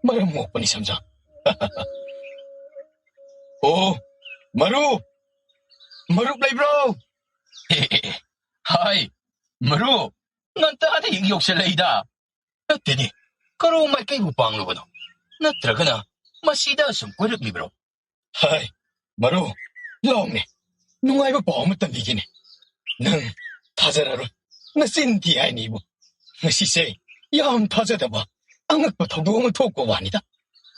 ꯃꯔꯝ ꯃꯣꯛꯄꯅꯤ ꯁꯝꯖꯥꯡ꯫ ꯑꯣ, ꯃꯔꯨꯞ! ꯃꯔꯨꯞ ꯂꯩꯕ꯭ꯔꯣ? ꯑꯦ, ꯑꯦ, ꯑꯦ, ꯍꯥꯏ, ꯃꯔꯨꯞ! ꯉꯟꯇꯥꯅ ꯍꯦꯛ ꯌꯧꯁꯜꯂꯛꯏꯗ꯫ ꯅꯠꯇꯦꯅꯦ, ꯀꯔꯣꯝ ꯃꯥꯏꯀꯩꯕꯨ ꯄꯥꯡꯂꯨꯕꯅꯣ? ꯅꯠꯇ꯭ꯔꯒꯅ ꯃꯁꯤꯗ ꯑꯁꯨꯝ ꯀꯣꯏꯔꯛꯂꯤꯕ꯭ꯔꯣ? ꯍꯥꯏ, ꯃꯔꯨꯞ, ꯂꯥꯎꯅꯦ, ꯅꯨꯡꯉꯥꯏꯕ ꯄꯥꯎ ꯑꯃ ꯇꯝꯕꯤꯒꯦꯅꯦ꯫ ꯅꯪ ꯊꯥꯖꯔꯔꯣꯏ, ꯅꯆꯤꯟ ꯊꯤ ꯍꯥꯏꯅꯤ ꯏꯕꯨ꯫ ꯉꯁꯤꯁꯦ ꯌꯥꯝ ꯊꯥꯖꯗꯕ ꯑꯉꯛꯄ ꯊꯧꯗꯣꯛ ꯑꯃ ꯊꯣꯛꯄ ꯋꯥꯅꯤꯗ꯫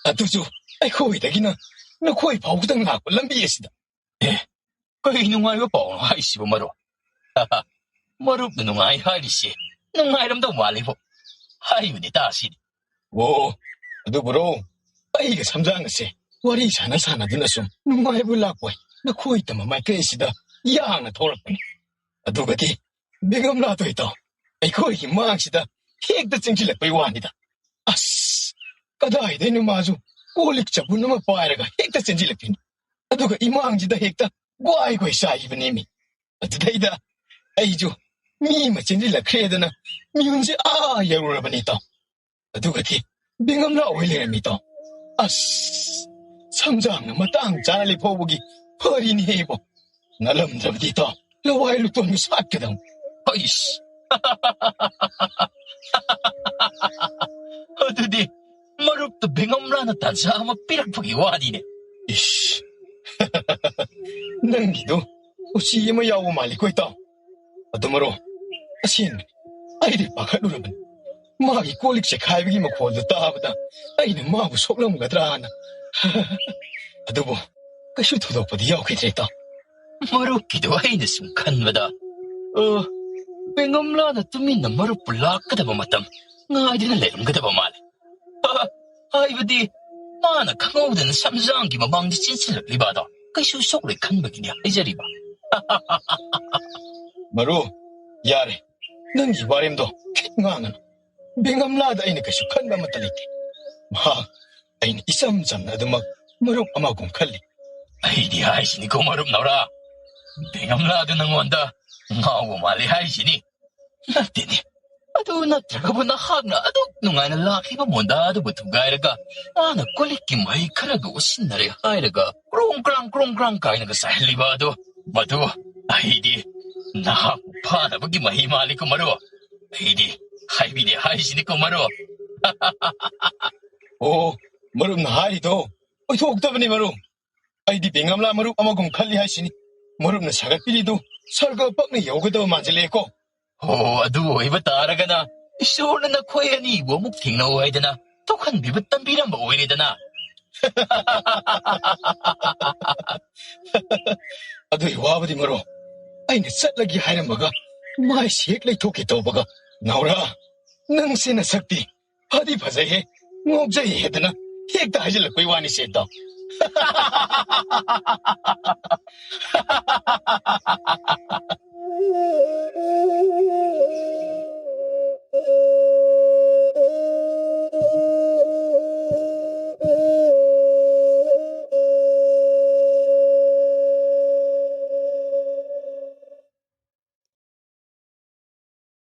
ꯑꯗꯨꯁꯨ ꯑꯩꯈꯣꯏꯗꯒꯤꯅ ꯅꯈꯣꯏ ꯐꯥꯎꯕꯗꯪ ꯂꯥꯛꯄ ꯂꯝꯕꯤ ꯑꯁꯤꯗ꯫ ꯑꯦ, ꯀꯔꯤ ꯅꯨꯡꯉꯥꯏꯕ ꯄꯥꯎꯅꯣ ꯍꯥꯏꯁꯤꯕꯨ, ꯃꯔꯨꯞ? ꯃꯔꯨꯞꯅ ꯅꯨꯡꯉꯥꯏ ꯍꯥꯏꯔꯤꯁꯦ ꯅꯨꯡꯉꯥꯏꯔꯝꯗꯧ ꯃꯥꯜꯂꯤꯕꯣ꯫ ꯍꯥꯏꯕꯗꯤ ꯇꯥꯁꯤꯅꯦ꯫ ꯑꯣ, ꯑꯗꯨꯕꯨꯔꯣ, ꯑꯩꯒ ꯁꯝꯖꯥꯡ ꯑꯁꯦ ꯋꯥꯔꯤ ꯁꯥꯟꯅ ꯁꯥꯟꯅꯗꯨꯅ ꯁꯨꯝ ꯅꯨꯡꯉꯥꯏꯕ ꯂꯥꯛꯄꯣꯏ ꯅꯈꯣꯏ ꯇꯝꯕ ꯃꯥꯏꯀꯩ ꯑꯁꯤꯗ ꯌꯥꯡꯅ ꯊꯣꯛꯂꯛꯄꯅꯤ꯫ ꯑꯗꯨꯒꯗꯤ ꯕꯦꯒꯝꯂꯥꯗꯣ ꯏꯇꯥꯎ, ꯑꯩꯈꯣꯏꯒꯤ ꯃꯥꯡꯁꯤꯗ ꯍꯦꯛꯇ ꯆꯦꯟꯁꯤꯜꯂꯛꯄꯩ ꯋꯥꯅꯤꯗ꯫ ꯑꯁ, ꯀꯗꯥꯏꯗꯩꯅꯣ ꯃꯥꯁꯨ ꯀꯣꯜ ꯂꯤꯛ ꯆꯕꯨꯟ ꯑꯃ ꯄꯥꯏꯔꯒ ꯍꯦꯛꯇ ꯆꯦꯟꯁꯤꯜꯂꯛꯄꯤꯅꯤ꯫ ꯑꯗꯨꯒ ꯏꯃꯥꯡꯁꯤꯗ ꯍꯦꯛꯇ ꯒ꯭ꯋꯥꯏ ꯒ꯭ꯋꯥꯏ ꯆꯥꯏꯈꯤꯕꯅꯦꯃꯤ꯫ ꯑꯗꯨꯗꯩꯗ ꯑꯩꯁꯨ ꯃꯤ ꯑꯃ ꯆꯦꯟꯁꯤꯜꯂꯛꯈ꯭ꯔꯦꯗꯅ ꯃꯤꯍꯨꯟꯁꯦ ꯑꯥ ꯌꯧꯔꯨꯔꯕꯅꯤ ꯏꯇꯥꯎ꯫ ꯑꯗꯨꯒꯗꯤ ꯕꯦꯒꯝꯂꯥ ꯑꯣꯏ ꯂꯩꯔꯝꯃꯤ ꯏꯇꯥꯎ꯫ ꯑꯁ, ꯁꯝꯖꯥꯡꯅ ꯃꯇꯥꯡ ꯆꯥꯅ ꯂꯩꯐꯥꯎꯕꯒꯤ ꯐꯔꯤꯅꯦꯍꯦ ꯏꯕꯣ꯫ ꯅꯠꯂꯝꯗ꯭ꯔꯕꯗꯤ ꯏꯇꯥꯎ, ꯂꯋꯥꯏ ꯂꯨꯇꯣꯟꯕꯨ ꯁꯥꯠꯀꯗꯧꯅꯤ꯫ ꯑꯩꯁ! ꯑꯗꯨꯗꯤ ꯃꯔꯨꯞꯇ ꯕꯦꯒꯝꯂꯥꯅ ꯇꯥꯟꯖꯥ ꯑꯃ ꯄꯤꯔꯛꯄꯒꯤ ꯋꯥꯅꯤꯅꯦ꯫ ꯏꯁ! ꯅꯪꯒꯤꯗꯣ ꯎꯆꯤ ꯑꯃ ꯌꯥꯎꯕ ꯃꯥꯜꯂꯤꯀꯣ ꯏꯇꯥꯎ꯫ ꯑꯗꯨ ꯃꯔꯨꯞ, ꯑꯁꯦꯡꯕꯅꯤ, ꯑꯩꯗꯤ ꯄꯥꯈꯠꯂꯨꯔꯕꯅꯤ꯫ ꯃꯥꯒꯤ ꯀꯣꯜ ꯂꯤꯛ ꯆꯦꯈꯥꯏꯕꯒꯤ ꯃꯈꯣꯜꯗꯨ ꯇꯥꯕꯗ ꯑꯩꯅ ꯃꯥꯕꯨ ꯁꯣꯛꯂꯝꯒꯗ꯭ꯔꯥꯅ꯫ ꯑꯗꯨꯕꯨ ꯀꯩꯁꯨ ꯊꯣꯏꯗꯣꯛꯄꯗꯤ ꯌꯥꯎꯈꯤꯗ꯭ꯔꯦ ꯏꯇꯥꯎ꯫ ꯃꯔꯨꯞꯀꯤꯗꯨ ꯑꯩꯅ ꯁꯨꯝ ꯈꯟꯕꯗ, ꯑ, ꯕꯦꯡꯒꯝꯂꯥꯅ ꯇꯨꯃꯤꯟꯅ ꯃꯔꯨꯞꯄꯨ ꯂꯥꯛꯀꯗꯕ ꯃꯇꯝ ꯉꯥꯏꯗꯨꯅ ꯂꯩꯔꯝꯒꯗꯕ ꯃꯥꯜꯂꯦ꯫ ꯍꯥꯏꯕꯗꯤ, ꯃꯥꯅ ꯈꯪꯍꯧꯗꯅ ꯁꯝꯖꯥꯡꯒꯤ ꯃꯃꯥꯡꯗ ꯆꯦꯟꯁꯤꯜꯂꯛꯂꯤꯕ ꯑꯗꯣ ꯀꯩꯁꯨ ꯁꯣꯛꯂꯣꯏ ꯈꯟꯕꯒꯤꯅꯤ ꯍꯥꯏꯖꯔꯤꯕ꯫ ꯃꯔꯨ, ꯌꯥꯔꯦ, ꯅꯪꯒꯤ ꯋꯥꯔꯦꯝꯗꯣ ꯈꯤꯠ ꯉꯥꯡꯉꯅꯨ꯫ ꯕꯦꯡꯒꯝꯂꯥꯗ ꯑꯩꯅ ꯀꯩꯁꯨ ꯈꯟꯕ ꯑꯃꯠꯇ ꯂꯩꯇꯦ꯫ ꯃꯍꯥꯛ ꯑꯩꯅ ꯏꯆꯝ ꯆꯝꯅ ꯑꯗꯨꯃꯛ ꯃꯔꯨꯞ ꯑꯃꯒꯨꯝ ꯈꯜꯂꯤ꯫ ꯑꯩꯗꯤ ꯍꯥꯏꯁꯤꯅꯤꯀꯣ, ꯃꯔꯨꯞ ꯅꯥꯎꯔꯥ, ꯕꯦꯡꯒꯝꯂꯥꯗꯨ ꯅꯪꯉꯣꯟꯗ ꯉꯥꯎꯕ ꯃꯥꯜꯂꯤ ꯍꯥꯏꯁꯤꯅꯤ꯫ ꯅꯠꯇꯦꯅꯦ, ꯑꯗꯨ ꯅꯠꯇ꯭ꯔꯒꯕꯨ ꯅꯍꯥꯛꯅ ꯑꯗꯨꯛ ꯅꯨꯡꯉꯥꯏꯅ ꯂꯥꯛꯂꯤꯕ ꯃꯣꯟꯗꯥ ꯑꯗꯨꯕꯨ ꯊꯨꯒꯥꯏꯔꯒ, ꯃꯥꯅ ꯀꯣꯜꯂꯤꯛꯀꯤ ꯃꯍꯩ ꯈꯔꯒ ꯎꯠꯁꯤꯟꯅꯔꯦ ꯍꯥꯏꯔꯒ ꯀ꯭ꯔꯣꯡ ꯀ꯭ꯔꯥꯡ ꯀ꯭ꯔꯣꯡ ꯀ꯭ꯔꯥꯡ ꯀꯥꯏꯅꯒ ꯆꯥꯏꯍꯜꯂꯤꯕ ꯑꯗꯨ, ꯃꯗꯨ ꯑꯩꯗꯤ ꯅꯍꯥꯛꯄꯨ ꯐꯥꯅꯕꯒꯤ ꯃꯍꯩ ꯃꯥꯜꯂꯤꯀꯣ ꯃꯔꯨꯞ꯫ ꯑꯩꯗꯤ ꯍꯥꯏꯕꯤꯗꯦ ꯍꯥꯏꯁꯤꯅꯤꯀꯣ ꯃꯔꯨꯞ꯫ ꯑꯣ, ꯃꯔꯨꯞꯅ ꯍꯥꯏꯔꯤꯗꯣ ꯑꯣꯏꯊꯣꯛꯇꯕꯅꯤ ꯃꯔꯨꯞ꯫ ꯑꯩꯗꯤ ꯕꯦꯡꯒꯝꯂꯥ ꯃꯔꯨꯞ ꯑꯃꯒꯨꯝ ꯈꯜꯂꯤ ꯍꯥꯏꯁꯤꯅꯤ꯫ ꯃꯔꯨꯞꯅ ꯁꯥꯒꯠꯄꯤꯔꯤꯗꯨ ꯁꯔꯒ ꯄꯛꯅ ꯌꯧꯒꯗꯕ ꯃꯥꯟꯁꯤꯜꯂꯛꯑꯦꯀꯣ꯫ ꯍꯣ, ꯑꯗꯨ ꯑꯣꯏꯕ ꯇꯥꯔꯒꯅ ꯏꯁꯣꯔꯅ ꯅꯈꯣꯏ ꯑꯅꯤꯕꯨ ꯑꯃꯨꯛ ꯊꯦꯡꯅꯧ ꯍꯥꯏꯗꯅ ꯊꯣꯛꯍꯟꯕꯤꯕ ꯇꯝꯕꯤꯔꯝꯕ ꯑꯣꯏꯔꯦꯗꯅ꯫ ꯑꯗꯨꯒꯤ ꯋꯥꯕꯨꯗꯤ ꯃꯔꯨꯞ, ꯑꯩꯅ ꯆꯠꯂꯒꯦ ꯍꯥꯏꯔꯝꯃꯒ ꯃꯥꯏꯁꯤ ꯍꯦꯛ ꯂꯩꯊꯣꯛꯀꯦ ꯇꯧꯕꯒ, ꯅꯥꯎꯔꯥ, ꯅꯪꯁꯦ ꯅꯁꯛꯇꯤ ꯐꯗꯤ ꯐꯖꯩꯍꯦ, ꯉꯥꯎꯖꯩꯍꯦꯗꯅ ꯍꯦꯛꯇ ꯍꯥꯏꯖꯤꯜꯂꯛꯄꯩ ꯋꯥꯅꯤꯁꯦ ꯏꯇꯥꯎ꯫